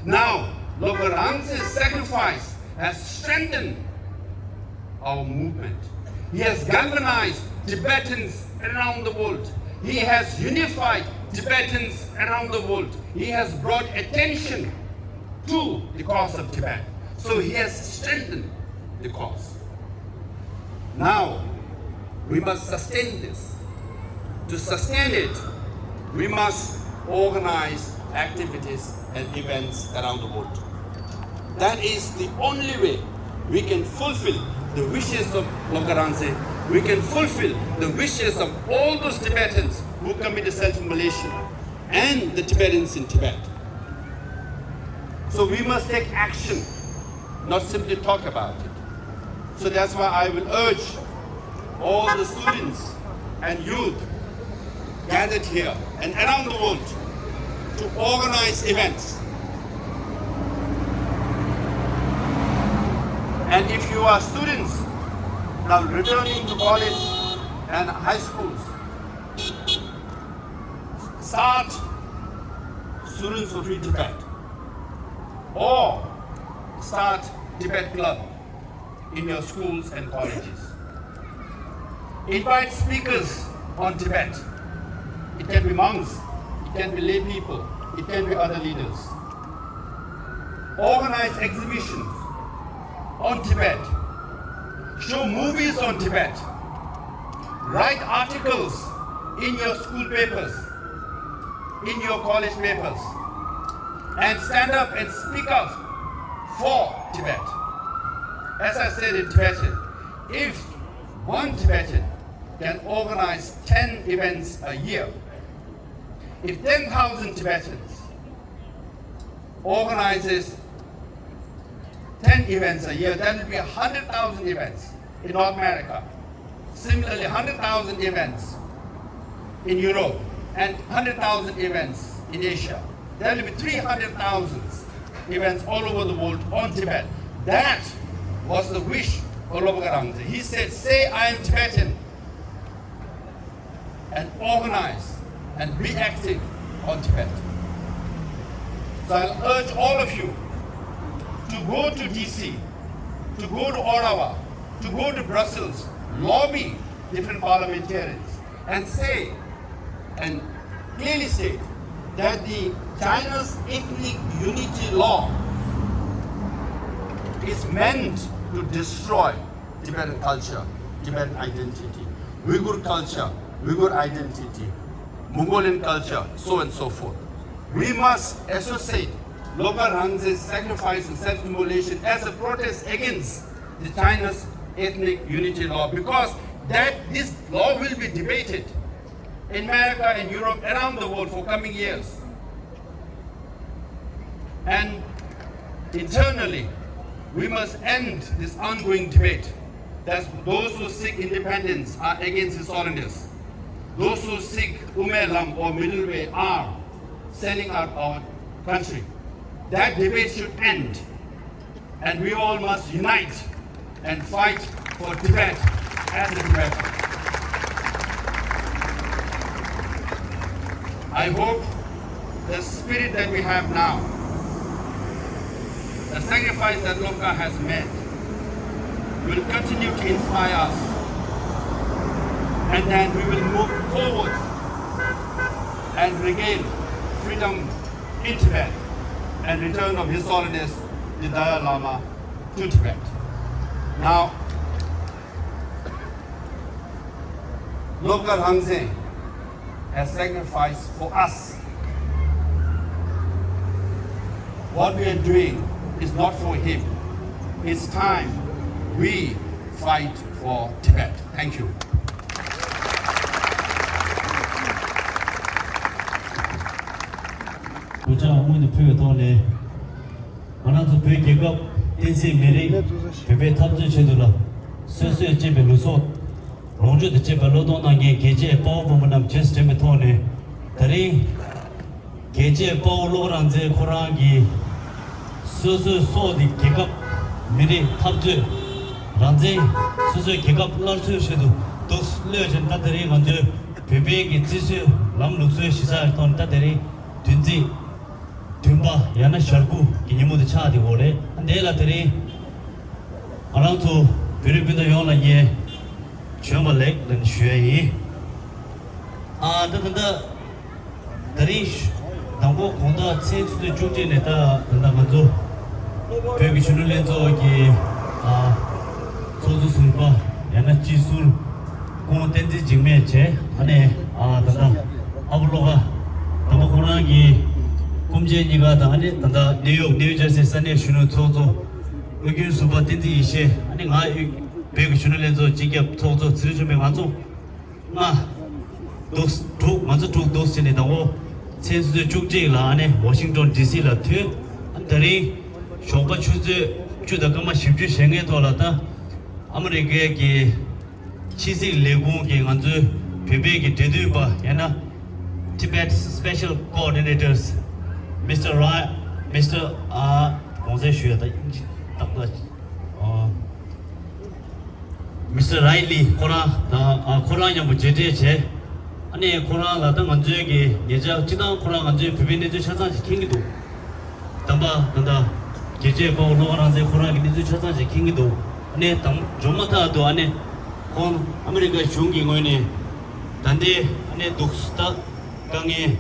Now, Lobgar Rangze's sacrifice has strengthened our movement. He has galvanized Tibetans around the world. He has unified Tibetans around the world. He has brought attention to the cause of Tibet. So he has strengthened the cause. Now, we must sustain this. To sustain it, we must organize activities and events around the world. That is the only way we can fulfill the wishes of Lobgar Rangze. We can fulfill the wishes of all those Tibetans who committed self-immolation and the Tibetans in Tibet. So we must take action, not simply talk about it. So that's why I will urge all the students and youth gathered here and around the world to organize events. And if you are students now returning to college and high schools, start Students of Free Tibet or start Tibet Club in your schools and colleges. Invite speakers on Tibet. It can be monks, it can be lay people, it can be other leaders. Organize exhibitions on Tibet. Show movies on Tibet. Write articles in your school papers, in your college papers, and stand up and speak up for Tibet. As I said in Tibetan, if one Tibetan can organize ten events a year, if ten thousand Tibetans organizes ten events a year, that will be a hundred thousand events. in North America. Similarly, hundred thousand events in Europe and hundred thousand events in Asia. There will be three hundred thousand events all over the world on Tibet. That was the wish of Lobgar Rangze. He said, "Say I am Tibetan and organize and be active on Tibet." So I'll urge all of you to go to D C, to go to Ottawa, to go to Brussels, lobby different parliamentarians and say and clearly state that the China's ethnic unity law is meant to destroy Tibetan culture, Tibetan identity, Uyghur culture, Uyghur identity, Mongolian culture, so and so forth. We must associate Lobgar Rangze's sacrifice and self-immolation as a protest against the China's ethnic unity law, because that this law will be debated in America and Europe, around the world for coming years. And internally, we must end this ongoing debate that those who seek independence are against His Holiness. Those who seek Ume Lam or middle way are selling out our country. That debate should end. And we all must unite and fight for Tibet as a Tibetan. I hope the spirit that we have now, the sacrifice that Lobgar has made, will continue to inspire us, and then we will move forward and regain freedom in Tibet and return of His Holiness the Dalai Lama to Tibet. Now, Lobgar Rangze has sacrificed for us. What we are doing is not for him. It's time we fight for Tibet. Thank you. གུས་ཕྱག་སྔོན་དུ་ཕུལ་བའི་ཐོག་ནས། ང་རང་ཚོ་བོད་རྒྱལ་ཁབ་བསྟན་སྲིད་མི་རིགས་བོད་པའི་འཐབ་རྩོད་ཆེད་དུ་ལ་སོ་སོས་གཅེས་པའི་ལུས་སྲོག་ལོངས་སྤྱོད་དང་བཅས་པ་བློས་གཏོང་གནང་མཁན་རྒྱལ་གཅེས་དཔའ་བོ་དཔའ་མོ་རྣམས་རྗེས་སུ་དྲན་པའི་ཐོག་ནས། ད་རིང་རྒྱལ་གཅེས་དཔའ་བོ་བློ་དགའ་རང་བཙན་ཁོ་རང་གིས་སོ་སོའི་སྲོག་འདི་རྒྱལ་ཁབ་མི་རིགས་འཐབ་རྩོད་རང་བཙན། སོ་སོའི་རྒྱལ་ཁབ་སླར་གསོའི་ཆེད་དུ་འདུག་བློས་བྱས། ད་ད་རིང་ང་ཚོའི་བོད་པའི་གི་བརྩི་སྲོལ་ལམ་ལུགས་སྲོལ་གཞི་བཞག་གི་ཐོག་ནས། ད་དེ་རིང་བདུན་ཚིགས་བདུན་པ་ཡང་ན་ཞག་དགུ་གི་ཉིན་མོ་དེ་ཆགས་བསྡད་ཡོད་རེད། འདི་ལ་དེ་རིང་ང་རང་ཚོ་བོད་རིགས་སྤུན་ཟླ་ཡོངས་ལ་ངས་བྱོན་པ་ལེགས་ལབ་ནས་ཞུ་ཡ་ཡིན། ཨ། ད་ད་ད་ད་རིང་དང་པོ་དགོང་དག་མཚན་ཆུ་ཚོད་བཅུ་གཅིག་ནས་ད་ད་ལྟ་ང་ཚོ་བོད་ཀྱི་གཞོན་ནུ་ལྷན་ཚོགས་ཀྱི་ཨ་ཚོགས་གཙོ་ཟུར་པ་ཡང་ན་སྤྱི་ཟུར་སྐུ་ངོ་བསྟན་འཛིན་འཇིགས་མེད་བྱས། ཨ་ནས་ཨ་ད་ལྟ་ཨ་བོ་བློ་དགའ་དང་པོ་ཁོ་རང་གི་སྐུ་མཆེད་གཉིས་ཀ་དང་། ཨ་ནས་ད་ལྟ་ནིའུ་ཡོག་ནིའུ་ཇར་སི་ས་གནས་གཞོན་ནུ་ཚོགས་གཙོ་དབུས་རྒྱུན་ཟུར་པ་བསྟན་འཛིན་ཡེ་ཤེས། ཨ་ནས་ང་བོད་ཀྱི་གཞོན་ནུ་ལྷན་ཚོགས་སྤྱི་ཁྱབ་ཚོགས་གཙོ་ཚེ་རིང་ཆོས་འཕེལ། ང་ཚོ་ལྔ་འདུག་དྲུག་ང་ཚོ་དྲུག་འདུག་ཟེར་ནས། དང་པོ་མཚན་ཆུ་ཚོད་བཅུ་གཅིག་ལ་ཨ་ནི་ཝ་ཤིང་ཏོན་ཌི་སི་ལ་ཐོན། ཨ་ནི་ད་རིང་ཞོགས་པ་ཆུ་ཚོད་བཅུ་དང་སྐར་མ་བཞི་བཅུ་ཞེ་ལྔའི་ཐོག་ལ། ད་ཨ་མི་རི་ཀའི་གི་ཕྱི་སྲིད་ལས་ཁུངས་ཀྱི་ང་ཚོའི་བོད་པའི་གི་འབྲེལ་མཐུད་པ་ཡང་ན་Tibet Special Coordinators Mister Ra- Mister ཨ་གོང་ཚད་ཞུ་ཡ། ད་དབྱིན་ཇི་ཏག་ཏག་ཨ། མི་སི་ཊར་རའི་ལི་ཁོ་རང་དང་། ཨ། ཁོ་རང་མཉམ་པོ་མཇལ་འཕྲད་བྱས། ཨ་ནི་ཁོ་རང་ལ་ད་ང་ཚོའི་གི་ཉེ་ཆར་སྤྱི་བཏང་ཁོ་རང་ང་ཚོའི་བོད་པའི་གནས་ཚུལ་ཆ་ཚང་ཞིག་མཁྱེན་གྱི་འདུག་དམ་པ་ད་ལྟ་རྒྱལ་གཅེས་དཔའ་བོ་བློ་དགའ་རང་བཙན་ཁོ་རང་གི་གནས་ཚུལ་ཆ་ཚང་ཞིག་མཁྱེན་གྱི་འདུག་ཨ་ནི་དང་འཇོག་མ་ཐག་ཏུ་ཨ་ནི་ཁོང་ཨ་མི་རི་ཀ་གཞུང་གི་ངོས་ནས་ད་ལྟའི་ཨ་ནི་འདུག་ད་དཀའ་ངལ།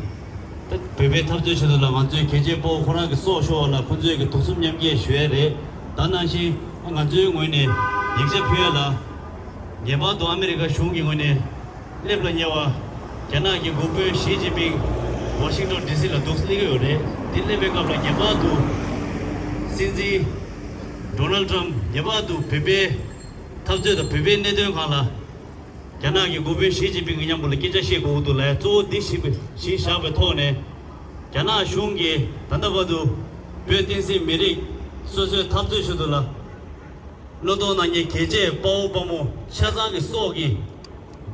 ད་བོད་པའི་འཐབ་རྩོད་ཆེད་དུ་ལ་ང་ཚོའི་རྒྱལ་གཅེས་དཔའ་བོ་ཁོ་རང་གི་སྲོག་ཤོར་བ་ལ་ཁོ་ཚོས་ཀྱི་སྡུག་སེམས་མཉམ་སྐྱེད་ཞུ་ཡས་རེད། ད་ནང་བཞིན་ང་ཚོའི་ངོས་ནས་ཡིག་ཆ་ཕུལ་ཡས་ལ་ངེས་པར་དུ་ཨ་མི་རི་ཀ་གཞུང་གི་ངོས་ནས་སླེབས་ལ་ཉེ་བ། རྒྱ་ནག་གི་འགོ་དཔོན་ཞི་ཅིན་ཕིང་ཝ་ཤིང་ཏོན་ཌི་སི་ལ་འདུག་སླེབས་ཀྱི་ཡོད་རེད། དེ་སླེབས་པའི་སྐབས་ལ་ངེས་པར་དུ་སྲིད་འཛིན་ཌོ་ནལ་ཊམ་ངེས་པར་དུ་བོད་པའི་འཐབ་རྩོད་དང་བོད་པའི་གནད་དོན་སྒང་ལ། རྒྱ་ནག་གི་འགོ་དཔོན་ཞི་ཅིན་ཕིང་གི་མཉམ་པོ་ལ་སྐད་ཆ་བཤད་དགོས་ཀྱི་འདུག་ལ། གཙོ་བོ་འདི་གཞི་གཞི་བཞག་པའི་ཐོག་ནས། རྒྱ་ནག་གཞུང་གིས་ད་ལྟ་བར་དུ་བོད་བསྟན་སྲིད་མི་རིགས་སོ་སོའི་འཐབ་རྩོད་ཆེད་དུ་ལ་ བློ་ཐོག་ནང་གི་རྒྱལ་གཅེས་དཔའ་བོ་དཔའ་མོ་ཆ་ཚང་གི་སྲོག་གི་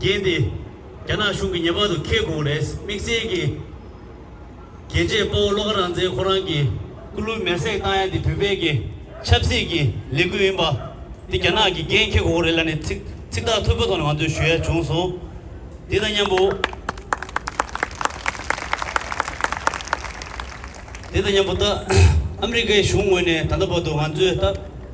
འགན་དེ་རྒྱ་ནག་གཞུང་གིས་ངེས་པར་དུ་འཁྱེར་དགོས་རེད། དམིགས་བསལ་གྱི་རྒྱལ་གཅེས་དཔའ་བོ་བློ་དགའ་རང་བཙན་ཁོ་རང་གི་སྐུ་ལུས་མེར་སྲེག་བཏང་ཡ་དེ་བོད་པའི་གི་ཆབ་སྲིད་ཀྱི་ལས་འགུལ་ཡིན་པ་དེ་རྒྱ་ནག་གིས་འགན་འཁྱེར་དགོས་རེད་ལབ་ནས་ཚིག་ཚིག་ཐག་ཐུབ་པའི་ཐོག་ནས་ང་ཚོས་ཞུ་ཡ་བྱུང་སོང་། དེ་དང་མཉམ་པོ། དེ་དང་མཉམ་པོ་ད་ཨ་མི་རི་ཀའི་གཞུང་ངོས་ནས་ད་ལྟ་བར་དུ་ང་ཚོས་ད་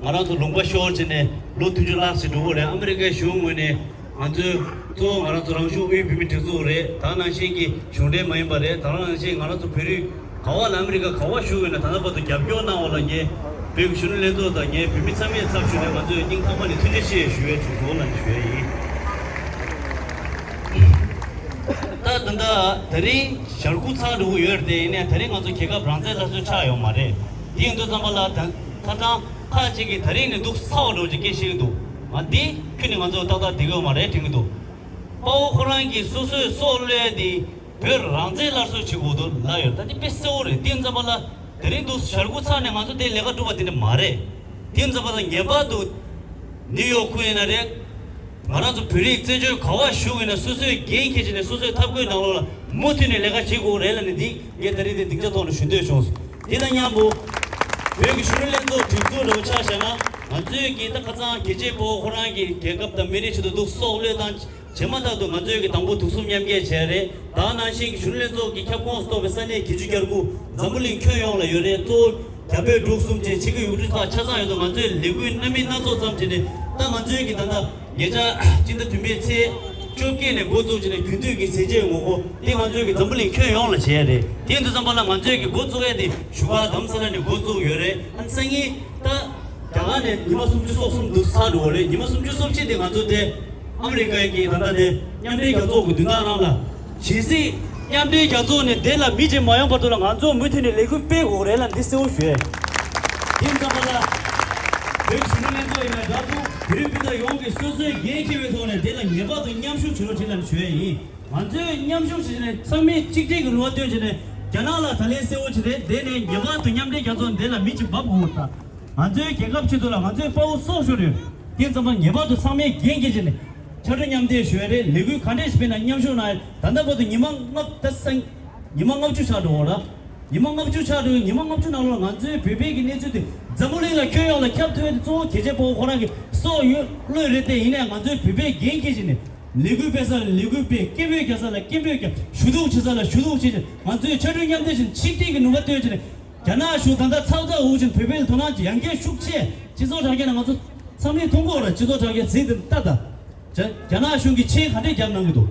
ང་རང་ཚོ་ལུང་པ་ཤོར་བྱས་ནས་ལོ་བདུན་ཅུ་ལྷག་ཙམ་འགྲོ་གི་རེད། ཨ་མི་རི་ཀའི་གཞུང་ངོས་ནས་ང་ཚོས་གཙོ་བོ་ང་རང་ཚོ་རང་གཞུང་དབུས་བོད་མིའི་སྒྲིག་འཛུགས་རེད། ད་ནང་བཞིན་གྱི་གཞུང་འབྲེལ་མ་ཡིན་པ་རེད། ད་ནང་བཞིན་ང་རང་ཚོ་བོད་རིགས་ག་བ་ལ་ཨ་མི་རི་ཀ་ག་བ་བཞུགས་ཡོད་ན་ད་ལྟ་བར་དུ་རྒྱབ་སྐྱོར་གནང་བ་ལ་ངས་བོད་ཀྱི་གཞོན་ནུ་ལྷན་ཚོགས་དང་ངས་བོད་མི་ཚང་མའི་ཚབ་ཞུས་ནས་ང་ཚོས་སྙིང་ཐག་པ་ནས་ཐུགས་རྗེ་ཆེ་ཞུ་ཡས་བྱུང་སོང་ལབ་ནས་ཞུ་ཡས་ཡིན། ད་ད་ལྟ་ད་རིང་ཞལ་སྐུ་ཚར་འགྲོ་གི་ཡོད་རེད་དེ། ཡིན་ནའི་ད་རིང་ང་ཚོ་རྒྱལ་ཁབ་རང་བཙན་སླར་གསོ་ཆགས་ཡོད་མ་རེད། དེ་ཡིན་དུས་ཙམ་པ་ལ་ད་ཁ་སང་ཁག་ཅིག་གིས་ད་རིང་ནས་འདུག་ཚར་བ་འགྲོ་ཅིག་སྐད་བཤད་ཀྱི་འདུག་ང་འདི་ཁྱོན་ནས་ང་ཚོ་ཏག་ཏག་བསྡད་ཀྱི་ཡོད་མ་རེད་དྲན་གྱི་འདུག་དཔའ་བོ་ཁོ་རང་གིས་སོ་སོའི་སྲོག་བློས་ཏེ་བོད་རང་བཙན་སླར་གསོ་བྱེད་དགོས་འདུག་ལབ་ཡོད། ད་འདི་དཔེ་གསལ་བོ་རེད། དེ་ཡིན་ཙམ་པ་ལ་དེ་རིང་འདུག་ཞལ་སྐུ་ཚར་ནས་ང་ཚོ་དེ་ལས་ཀ་སྒྲུབ་པ་དེ་འདྲ་མ་རེད། དེ་ཡིན་ཙམ་པ་ལ་ངེས་པར་དུ་ནིའུ་ཡོག་ཁུལ་ཡིན་ན་རེད། ང་རང་ཚོ་བོད་རིགས་བཙན་བྱོལ་ག་བ་བཞུགས་ཡིན་ན་སོ་སོའི་འགན་འཁྱེར་བྱས་ནས་སོ་སོའི་ཐབས་བཀོད་ནང་ལོགས་ལ་མུ་མཐུད་ནས་ལས་ཀ་བྱེད་དགོས་རེད་ལབ་ནས་འདི་ངས་ད་རེས་དེ་སྡིངས་ཆ་ཐོག་ནས་ཞུ་འདོད་བྱུང་སོང་། དེ་དང་མཉམ་པོ་བོད་ཀྱི་གཞོན་ནུ་ལྷན་ཚོགས་སྒྲིག་འཛུགས་འདྲ་བོ་ཆ་བཞག་ན་ང་ཚོའི་གི་ད་ཁ་སང་རྒྱལ་གཅེས་དཔའ་བོ་ཁོ་རང་གི་རྒྱལ་ཁབ་དང་མི་རིགས་ཆེད་དུ་འདུག་སྲོག་བློས་བཏང་། བྱས་མ་ཐག་ཏུ་ང་ཚོས་ཀྱི་དང་པོ་དུག་གསུམ་མཉམ་འགེལ་བྱས་རེད། ད་ནང་བཞིན་གྱི་གཞོན་ནུ་ལྷན་ཚོགས་ཀྱི་ཁྱབ་ཁོངས་སུ་གཏོགས་པའི་ས་གནས་བརྒྱད་ཅུ་གྱ་དགུ། འཛམ་བུ་གླིང་ཁྱོན་ཡོངས་ལ་ཡོད་རེད། གཙོ་བོ་རྒྱ་བོད་འབྲུག་གསུམ་བཅས་ཕྱི་རྒྱལ་ཡུལ་གྲུ་ཁག་ཆ་ཚང་ཡོད་དོ། ང་ཚོས་ལས་འགུལ་སྣ་མིན་སྣ་ཚོགས་བརྩམས་བྱས་ནས་ད་ང་ཚོའི་གི་ད་ལྟ་ཉེ་ཆར་སྤྱི་ཟླ་བདུན་པའི་ཚེས་བཅོ་བརྒྱད་ནས་འགོ་བཙུགས་བྱས་ནས་རྒྱུན་མཐུད་ཀྱི་ཟས་བཅད་ངོ་རྒོལ་དེ་ང་ཚོའི་གི་འཛམ་བུ་གླིང་ཁྱོན་ཡོངས་ལ་བྱས་རེད། དེ་ཡིན་དུས་ཙམ་པ་ལ་ང་ཚོའི་གི་འགོ་བཙུགས་ཡས་དེ་བཞུགས་སྒར་རྡ་རམ་ས་ལ་ནས་འགོ་བཙུགས་ཡོད་རེད། ཨ་ནི་སང་ཉིན་ད། རྒྱ་གར་ནས་ཉི་མ་སུམ་ཅུ་སོ་གསུམ་འདུག་ཚར་འགྲོ་བ་རེད། ཉི་མ་སུམ་ཅུ་སོ་གཅིག་དེ་ང་ཚོ་དེ་ཨ་མི་རི་ཀའི་གི་ད་ལྟ་དེ་མཉམ་འབྲེལ་རྒྱལ་ཚོགས་ཀྱི་མདུན་ཐང་ནང་ལ་ཇི་སྲིད་མཉམ་འབྲེལ་རྒྱལ་ཚོགས་ནས་དེ་ལ་མི་གཅིག་མ་ཡོང་བར་དུ་ལ་ང་ཚོ་མུ་མཐུད་ནས་ལས་འགུལ་སྤེལ་དགོས་རེད་ལ་འདི་གསལ་བོ་ཞུ་ཡས། དེ་ཙམ་པ་ལ་བོད་ཀྱི་གཞོན་ནུ་ལྷན་ཚོགས་ཡིན་ན་འདྲ་འདུག་བོད་རིགས་སྤུན་ཟླ་ཡོངས་ཀྱིས་སོ་སོའི་འགན་འཁྱེར་བའི་ཐོག་ནས་དེ་ལ་ངེས་པར་དུ་མཉམ་ཞུགས་བྱེད་རོགས་བྱེད་ལ་ཞུ་ཡས་ཡིན། ང་ཚོས་མཉམ་ཞུགས་བྱས་ནས་ཚང་མས་གཅིག་སྒྲིལ་གྱི་ནུས་པ་བཏོན་བྱས་ནས་རྒྱ་ནག་ལ་ད་ལན་གསལ་བོ་བྱས་ཏེ་དེ་ནས་ངེས་པར་དུ་མཉམ་འབྲེལ་རྒྱལ་ཚོགས་འདི་ལ་མི་གཅིག་འབབ་དགོས་ད། ང་ཚོའི་རྒྱལ་ཁབ་ཆེད་དུ་ལ་ང་ཚོའི་དཔའ་བོ་སྲོག་ཤོར་ཡོད། དེ་ཙམ་པ་ངེས་པར་དུ་ཚང་མས་འགན་འཁྱེར་བྱས་ནས་ཕྱར་གྲུ་མཉམ་འདེགས་ཞུ་ཡ་རེད། ལས་འགུལ་ག་འདྲས་ཤིག་སྤེལ་ན་མཉམ་ཞུགས་གནང་ཡ། ད་ལྟ་བར་དུ་ཉི་མ་ལྔ་ད་སང་ཉི་མ་ལྔ་བཅུ་ཆགས་འགྲོ་འོ་ར། ཉི་མ་ལྔ་བཅུ་ཆགས་འགྲོ་ཉི་མ་ལྔ་བཅུ་ནང་ལོགས་ང་ཚོའི་བོད་པའི་གི་གནས་ཚུལ་དེ་འཛམ་བུ་གླིང་ལ་ཁྱོན་ཡོངས་ལ་ཁྱབ་ཐུབ་ཡ་དེ་གཙོ་བོ་རྒྱལ་གཅེས་དཔའ་བོ་ཁོ་རང་གི་སྲོག་ཡོད་བློས་རེད་དེ། ཡིན་ནའང་ང་ཚོའི་བོད་པས་འགན་འཁྱེར་བྱས་ནས་ལས་འགུལ་སྤེལ་ས་ལ་ལས་འགུལ་སྤེལ། སྐད་འབོད་རྒྱག་ས་ལ་སྐད་འབོད་རྒྱག་ཞུ་གཏུག་བྱེད་ས་ལ་ཞུ་གཏུག་བྱེད་ཅིང་ང་ཚོས་ཕྱར་གྲུ་མཉམ་འདེགས་བྱས་ནས་ཆིག་སྒྲིལ་གྱི་ནུས་པ་བཏོན་བྱས་ནས་རྒྱ་ནག་གཞུང་ད་ལྟ་ཚགས་ཚགས་འུར་ཅིང་བོད་པའི་དོ་སྣང་ཡང་བསྐྱར་ཤུགས་ཆེ་སྤྱི་ཚོགས་དྲ་རྒྱ་ནང་ང་ཚོ་ཚང་མས་མཐོང་གི་ཡོད་རེད། སྤྱི་ཚོགས་དྲ་རྒྱའི་གཟིགས་དེ་ལྟ་ད། རྒྱ་རྒྱ་ནག་གཞུང་གིས་ཆེད་ག་འདྲས་རྒྱབ་གནང་གི་འདུག་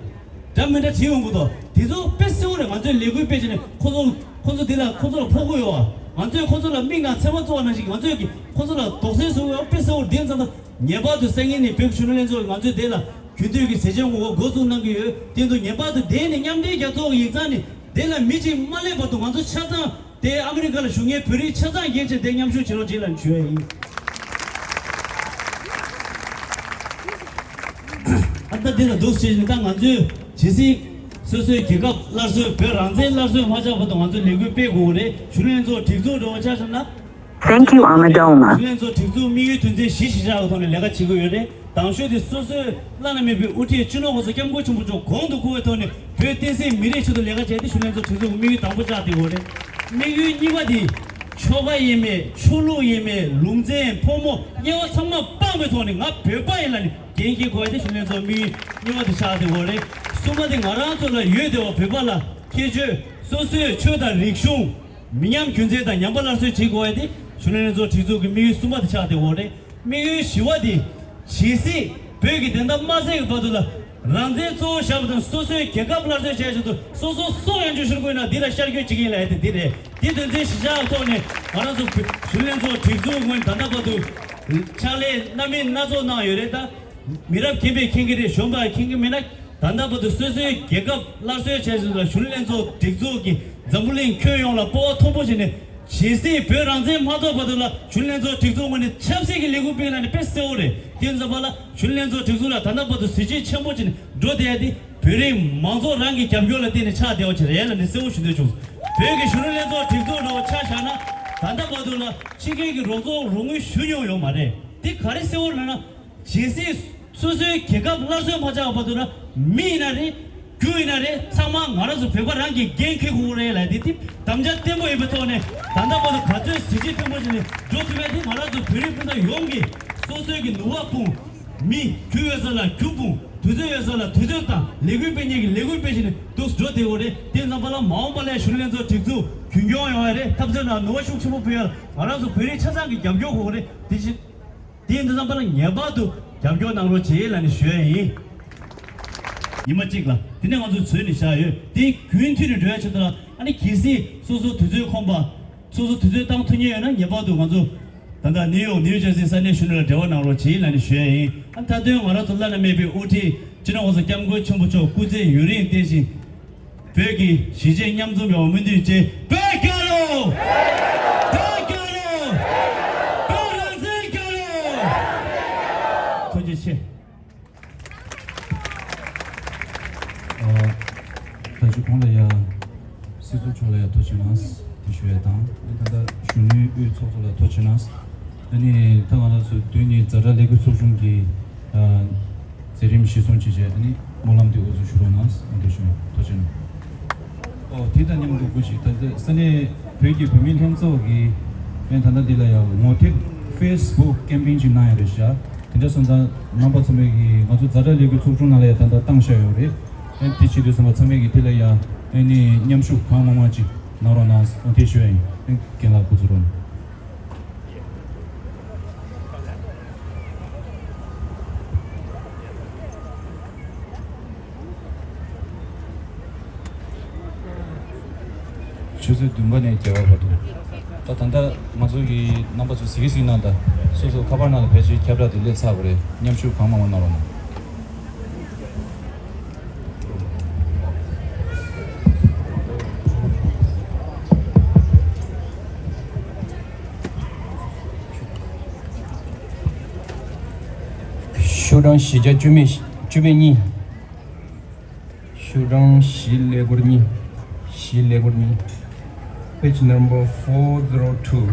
འདྲ་མི་འདྲ་བྲིས་ཡོང་གི་འདུག་དེ་ཚོ་དཔེ་གསལ་བོ་རེད། ང་ཚོས་ལས་འགུལ་སྤེལ་བྱས་ནས་ཁོ་ཚོ་ཁོ་ཚོ་འདི་ལ་ཁོ་ཚོ་ལ་ཕོག་གི་ཡོད་པ། ང་ཚོས་ཁོ་ཚོ་ལ་མིག་ནང་ཚེར་མ་བཙུགས་པ་ནང་བཞིན་ང་ཚོས་ཀྱིས་ཁོ་ཚོ་ལ་དོགས་སེལ་བཟོ་གི་ཡོད་པ་དཔེ་གསལ་བོ་རེད། དེ་ཙམ་ད་ངེས་པར་དུ་སང་ཉིན་ནས་བོད་ཀྱི་གཞོན་ནུ་ལྷན་ཚོགས་ང་ཚོས་དེ་ལ་རྒྱུན་མཐུད་ཀྱི་ཟས་བཅད་ངོ་རྒོལ་འགོ་འཛུགས་གནང་གི་ཡོད། དེ་ཚོ་ངེས་པར་དུ་དེ་ནས་མཉམ་འབྲེལ་རྒྱལ་ཚོགས་ཀྱི་ཡིག་ཚང་ནས་དེ་ལ་མི་གཅིག་མ་སླེབས་བར་དུ་ང་ཚོ་ཆ་ཚང་དེ་ཨ་མི་རི་ཀ་ལ་བཞུགས་མཁན་བོད་རིགས་ཆ་ཚང་འགན་བྱས་དེ་མཉམ་ཞུགས་བྱེད་རོགས་བྱེད་ལ་ཞུ་ཡ་ཡིན། ཨ་ད་འདི་ལ་འདུག་ཟེར་ནས་ད་ང་ཚོས་ཇི་སྲིད་སོ་སོའི་རྒྱལ་ཁབ་སླར་གསོའི་བོད་རང་བཙན་སླར་གསོའི་མ་ཆགས་བར་དུ་ང་ཚོས་ལས་འགུལ་སྤེལ་དགོས་རེད། གཞོན་ནུ་ལྷན་ཚོགས་སྒྲིག་འཛུགས་འགྲོ་བ་ཆ་བཞག་ན། Thank you, Amadoma. གཞོན་ནུ་ལྷན་ཚོགས་སྒྲིག་འཛུགས་དམིགས་ཡུལ་དོན་ཚན་བཞི་གཞིར་བཞག་པའི་ཐོག་ནས་ལས་ཀ་བྱེད་དགོས་ཡོད་རེད། དང་ཤོས་དེ་སོ་སོའི་བླ་ན་མེད་པའི་དབུ་ཁྲིད་སྤྱི་ནོར་༸གོང་ས་༸སྐྱབས་མགོན་ཆེན་པོ་མཆོག་གོང་དུ་བཀུར་བའི་ཐོག་ནས་བོད་བསྟན་སྲིད་མི་རིགས་ཆེད་དུ་ལས་ཀ་བྱས་ཏེ་གཞོན་ནུ་ལྷན་ཚོགས་སྒྲིག་འཛུགས་ཀྱི་དམིགས་ཡུལ་དང་པོ་ཆགས་བསྡད་ཡོད་རེད། དམིགས་ཡུལ་གཉིས་པ་དེ་ཆོལ་ཁ་ཡས་མས། ཆོས་ལུགས་ཡས་མས། ལུང་ཚན། ཕོ་མོ་དབྱེ་བ་ཚང་མ་སྤངས་པའི་ཐོག་ནས་ང་བོད་པ་ཡིན་ལབ་ནས་འགན་འཁྱེར་དགོས་ཡ་དེ་གཞོན་ནུ་ལྷན་ཚོགས་དམིགས་ཡུལ་གཉིས་པ་དེ་ཆགས་བསྡད་ཡོད་རེད། གསུམ་པ་དེ་ང་རང་ཚོ་ལ་ཡོད་བསྡད་པ་བོད་པ་ལ་ཁྱད་ཆོས་སོ་སོའི་ཆོས་དང་རིག་གཞུང་མི་ཉམས་རྒྱུན་འཛིན་དང་ཉམས་པ་སླར་གསོ་བྱེད་དགོས་ཡ་དེ་གཞོན་ནུ་ལྷན་ཚོགས་སྒྲིག་འཛུགས་ཀྱི་དམིགས་ཡུལ་གསུམ་པ་དེ་ཆགས་བསྡད་ཡོད་རེད། དམིགས་ཡུལ་བཞི་པ་དེ། ཇི་སྲིད་བོད་ཀྱི་བདེན་མཐའ་མ་གསལ་གྱི་བར་དུ་ལ། རང་བཙན་གཙོ་བོ་བཞག་པ་དང་སོ་སོའི་རྒྱལ་ཁབ་སླར་གསོ་བྱས་བཞིན་དུ་སོ་སོ་སྲོག་ཡང་བཅད་ཤོར་དགོས་ན་འདི་ལ་ཤར་བསྐྱོད་བྱེད་ཀྱི་ཡིན་ལབ་ཡ་དེ་འདི་རེད། འདི་དོན་ཚན་བཞི་ཆ་ཐོག་ནས་ང་རང་ཚོ་བོད་གཞོན་ལྷན་ཚོགས་སྒྲིག་འཛུགས་ངོས་ནས་ད་ལྟ་བར་དུ་ཕྱག་ལས་སྣ་མིན་སྣ་ཚོགས་གནང་ཡོད་རེད་ད། མི་རབས་རྒན་པས་མཁྱེན་གྱི་རེད། གཞོན་པ་མཁྱེན་གྱི་མེད་ན། ད་ལྟ་བར་དུ་སོ་སོའི་རྒྱལ་ཁབ་སླར་གསོའི་ཆེད་དུ་ལ་གཞོན་ལྷན་ཚོགས་སྒྲིག་འཛུགས་ཀྱིས་འཛམ་བུ་གླིང་ཁྱོན་ཡོངས་ལ་སྤོབས་པ་མཐོན་པོ་བྱས་ནས་ཇི་སྲིད་བོད་རང་བཙན་མ་ཐོབ་བར་དུ་ལ་གཞོན་ལྷན་ཚོགས་སྒྲིག་འཛུགས་ངོས་ནས་ཆབ་སྲིད་ཀྱི་ལས་འགུལ་སྤེལ་གནང་ནས་དཔེ་གསལ་བོ་རེད། དེ་ཙམ་པ་ལ་གཞོན་ལྷན་ཚོགས་སྒྲིག་འཛུགས་ལ་ད་ལྟ་བར་དུ་གཟི་བརྗིད་ཆེན་པོ་བྱས་ནས་འགྲོ་བསྡད་ཡ་དེ་བོད་རིགས་མང་ཚོགས་རང་གི་རྒྱབ་སྐྱོར་ལ་བརྟེན་ནས་ཆགས་བསྡད་པ་ཅིག་རེད་ལབ་ནས་གསལ་བོ་ཞུ་འདོད་བྱུང་། བོད་ཀྱི་གཞོན་ནུ་ལྷན་ཚོགས་སྒྲིག་འཛུགས་འདྲ་བོ་ཆ་བཞག་ན་ད་ལྟ་བར་དུ་ལ་ཕྱི་རྒྱལ་གྱི་རོགས་ཚོགས་རོགས་དངུལ་ཞུ་མྱོང་ཡོད་མ་རེད། དེ་ག་རེ་གསལ་བོ་ལབ་ན། ཇི་སྲིད་སོ་སོའི་རྒྱལ་ཁབ་སླར་གསོ་མ་བྱས་བར་དུ་ན། མི་ཡིན་ན་རེད། རྒྱུ་ཡིན་ན་རེད། ཚང་མ་ང་རང་ཚོ་བོད་པ་རང་གིས་འགན་འཁྱེར་དགོས་རེད་ལབ་དེ། དེ་དམ་བཅའ་བརྟན་པོ་ཡིན་པའི་ཐོག་ནས། ད་ལྟ་བར་དུ་ག་ཚོད་གཟི་བརྗིད་བརྟན་པོ་ཞིག་ནས་འགྲོ་ཐུབ་པ་དེ། ང་རང་ཚོ་བོད་རིགས་སྤུན་ཟླ་ཡོངས་ཀྱིས་སོ་སོའི་གི་ནུས་པ་སྤུངས། མི། རྒྱུ་ཡོད་ས་ལ་རྒྱུ་སྤུངས། དུས་ཚོད་ཡོད་ས་ལ་དུས་ཚོད་བཏང་། ལས་འགུལ་སྤེལ་མཁན་གྱིས་ལས་འགུལ་སྤེལ་བཞིན་དུ་འགྲོ་བསྡད་ཡོད་རེད། དེ་རྣམ་པ་ལ་མ་འོངས་པ་ལ་གཞོན་ནུ་ལྷན་ཚོགས་སྒྲིག་འཛུགས་རྒྱུན་སྐྱོང་ཡོང་བ་རེད། འཐབ་རྩོད་ནང་ནུས་པ་ཤུགས་ཆེན་པོ་སྤུངས་ཡ་ལ། ང་རང་ཚོ་བོད་རིགས་ཆ་ཚང་གིས་རྒྱབ་སྐྱོར་དགོས་རེད། དེ་བཞིན། དེ་ཡིན་དུས་ཙམ་པ་ལ་ངེས་པར་དུ་རྒྱབ་སྐྱོར་གནང་རོགས་བྱེད་ལབ་ནས་ཞུ་ཡ་ཡིན། ཉི་མ་གཅིག་ལ་དེ་ནས་ང་ཚོ་འཛོལ་ནས་བཞག་ཡོད། དེ་རྒྱུན་མཐུད་ནས་འགྲོ་ཡ་ཆེད་དུ་ལ། ཨ་ནི་གལ་སྲིད་སོ་སོ་དུས་ཚོད་ཁོམ་པ། སོ་སོ་དུས་ཚོད་བཏང་ཐུབ་མཁན་ཡོད་ན། ངེས་པར་དུ་ང་ཚོ་ད་ལྟ་ནིའུ་ཡོག་ནིའུ་ཇར་སི་ས་གནས་གཞོན་ནུ་ལ་འབྲེལ་བ་གནང་རོགས་བྱེད་ལབ་ནས་ཞུ་ཡ་ཡིན། ཨ་ནི་མཐའ་དོན་ང་རང་ཚོ་བླ་ན་མེད་པའི་དབུ་ཁྲིད་སྤྱི་ནོར་༸གོང་ས་༸སྐྱབས་མགོན་ཆེན་པོ་མཆོག་སྐུ་ཚེ་ཡུན་རིང་བརྟན་ཞིང་། བོད་ཀྱི་གཞིས་བྱེས་མཉམ་འཛོམས་ཡོང་བའི་སྨོན་འདུན་བཅས། བོད་རྒྱལ་ལོ། བོད་རྒྱལ་ལོ། བོད་རང་བཙན་རྒྱལ་ལོ། ཐུགས་རྗེ་ཆེ། ཨ། ད་ཅི་གོང་ལ་ཡ་སྲིད་ཟུར་མཆོག་ལ་ཡ་ཐུགས་རྗེ་གནང་དེ་ཞུ་ཡ་དང་། ཨ་ནི་ད་ལྟ་གཞོན་ནུའི་དབུས་ཚོགས་གཙོ་ལ་ཐུགས་རྗེ་གནང་། ཨ་ནི་ད་ང་རང་ཚོ་མདུན་ནས་ཛ་དྲག་ལས་འགུལ་ཚོགས་ཆུང་གི་ཨ་མཛད་རིམ་གཞིར་བཟུང་བྱས་བྱས། ཨ་ནི་སྨོན་ལམ་འདེགས་འོས་སུ་ཞུ་རོགས་གནང་། ཨ་འདི་ཞུ་ཐུགས་རྗེ་གནང་། ཨོ་དེ་དང་མཉམ་དུ་སྐུ་མཁྱེན། ད་ལྟ་ས་གནས་བོད་ཀྱི་བུད་མེད་ལྷན་ཚོགས་ཀྱིས་ཨ་ནི་ད་ལྟ་འདི་ལ་ཡང་ངོ་དེབ་ཕེ་སི་བུག་ཀེམ་པེན་ཅིག་གནང་ཡ་རེད་ཤག་དེ་འདྲ་སོང་ཙང་རྣམ་པ་ཚང་མས་ཀྱིས་ང་ཚོ་ཛ་དྲག་ལས་འགུལ་ཚོགས་ཆུང་ནང་ལ་ཡང་ད་ལྟ་བཏང་བཞག་ཡོད་རེད། ཨ་ནི་དེ་བྱེད་དུས་ཙམ་པ་ཚང་མས་ཀྱིས་དེ་ལ་ཡང་ཨ་ནི་མཉམ་ཞུགས་གང་མང་མང་ཅིག་གནང་རོགས་གནང་། ཨ་དེ་ཞུ་ཡ་ཡིན། ཨ་ནི་རྒན་ལགས་སྐུ་གཟུགས་རོགས་གནང་། ཆུ་ཚོད་བདུན་པ་ནས་བརྒྱད་པ་བར་དུ། ད་ད་ལྟ་ང་ཚོ་གི་རྣམ་པ་ཚོ་གཟིགས་གཟིགས་གནང་དང་། སོ་སོ་ཁ་པར་ནང་ལ་ཕལ་ཆེར་ཁྱབ་བསྒྲགས་དེ་སླེབས་ཚར་བ་རེད། མཉམ་ཞུགས་གང་མང་མང་གནང་རོགས་གནང་། ཤོག་གྲངས་བཞི་བརྒྱ་བཅུ་མེད་བཅུ་མེད་གཉིས། ཤོག་གྲངས་བཞི་ཀླད་ཀོར་གཉིས། བཞི་ཀླད་ཀོར་གཉིས། Page number four zero two.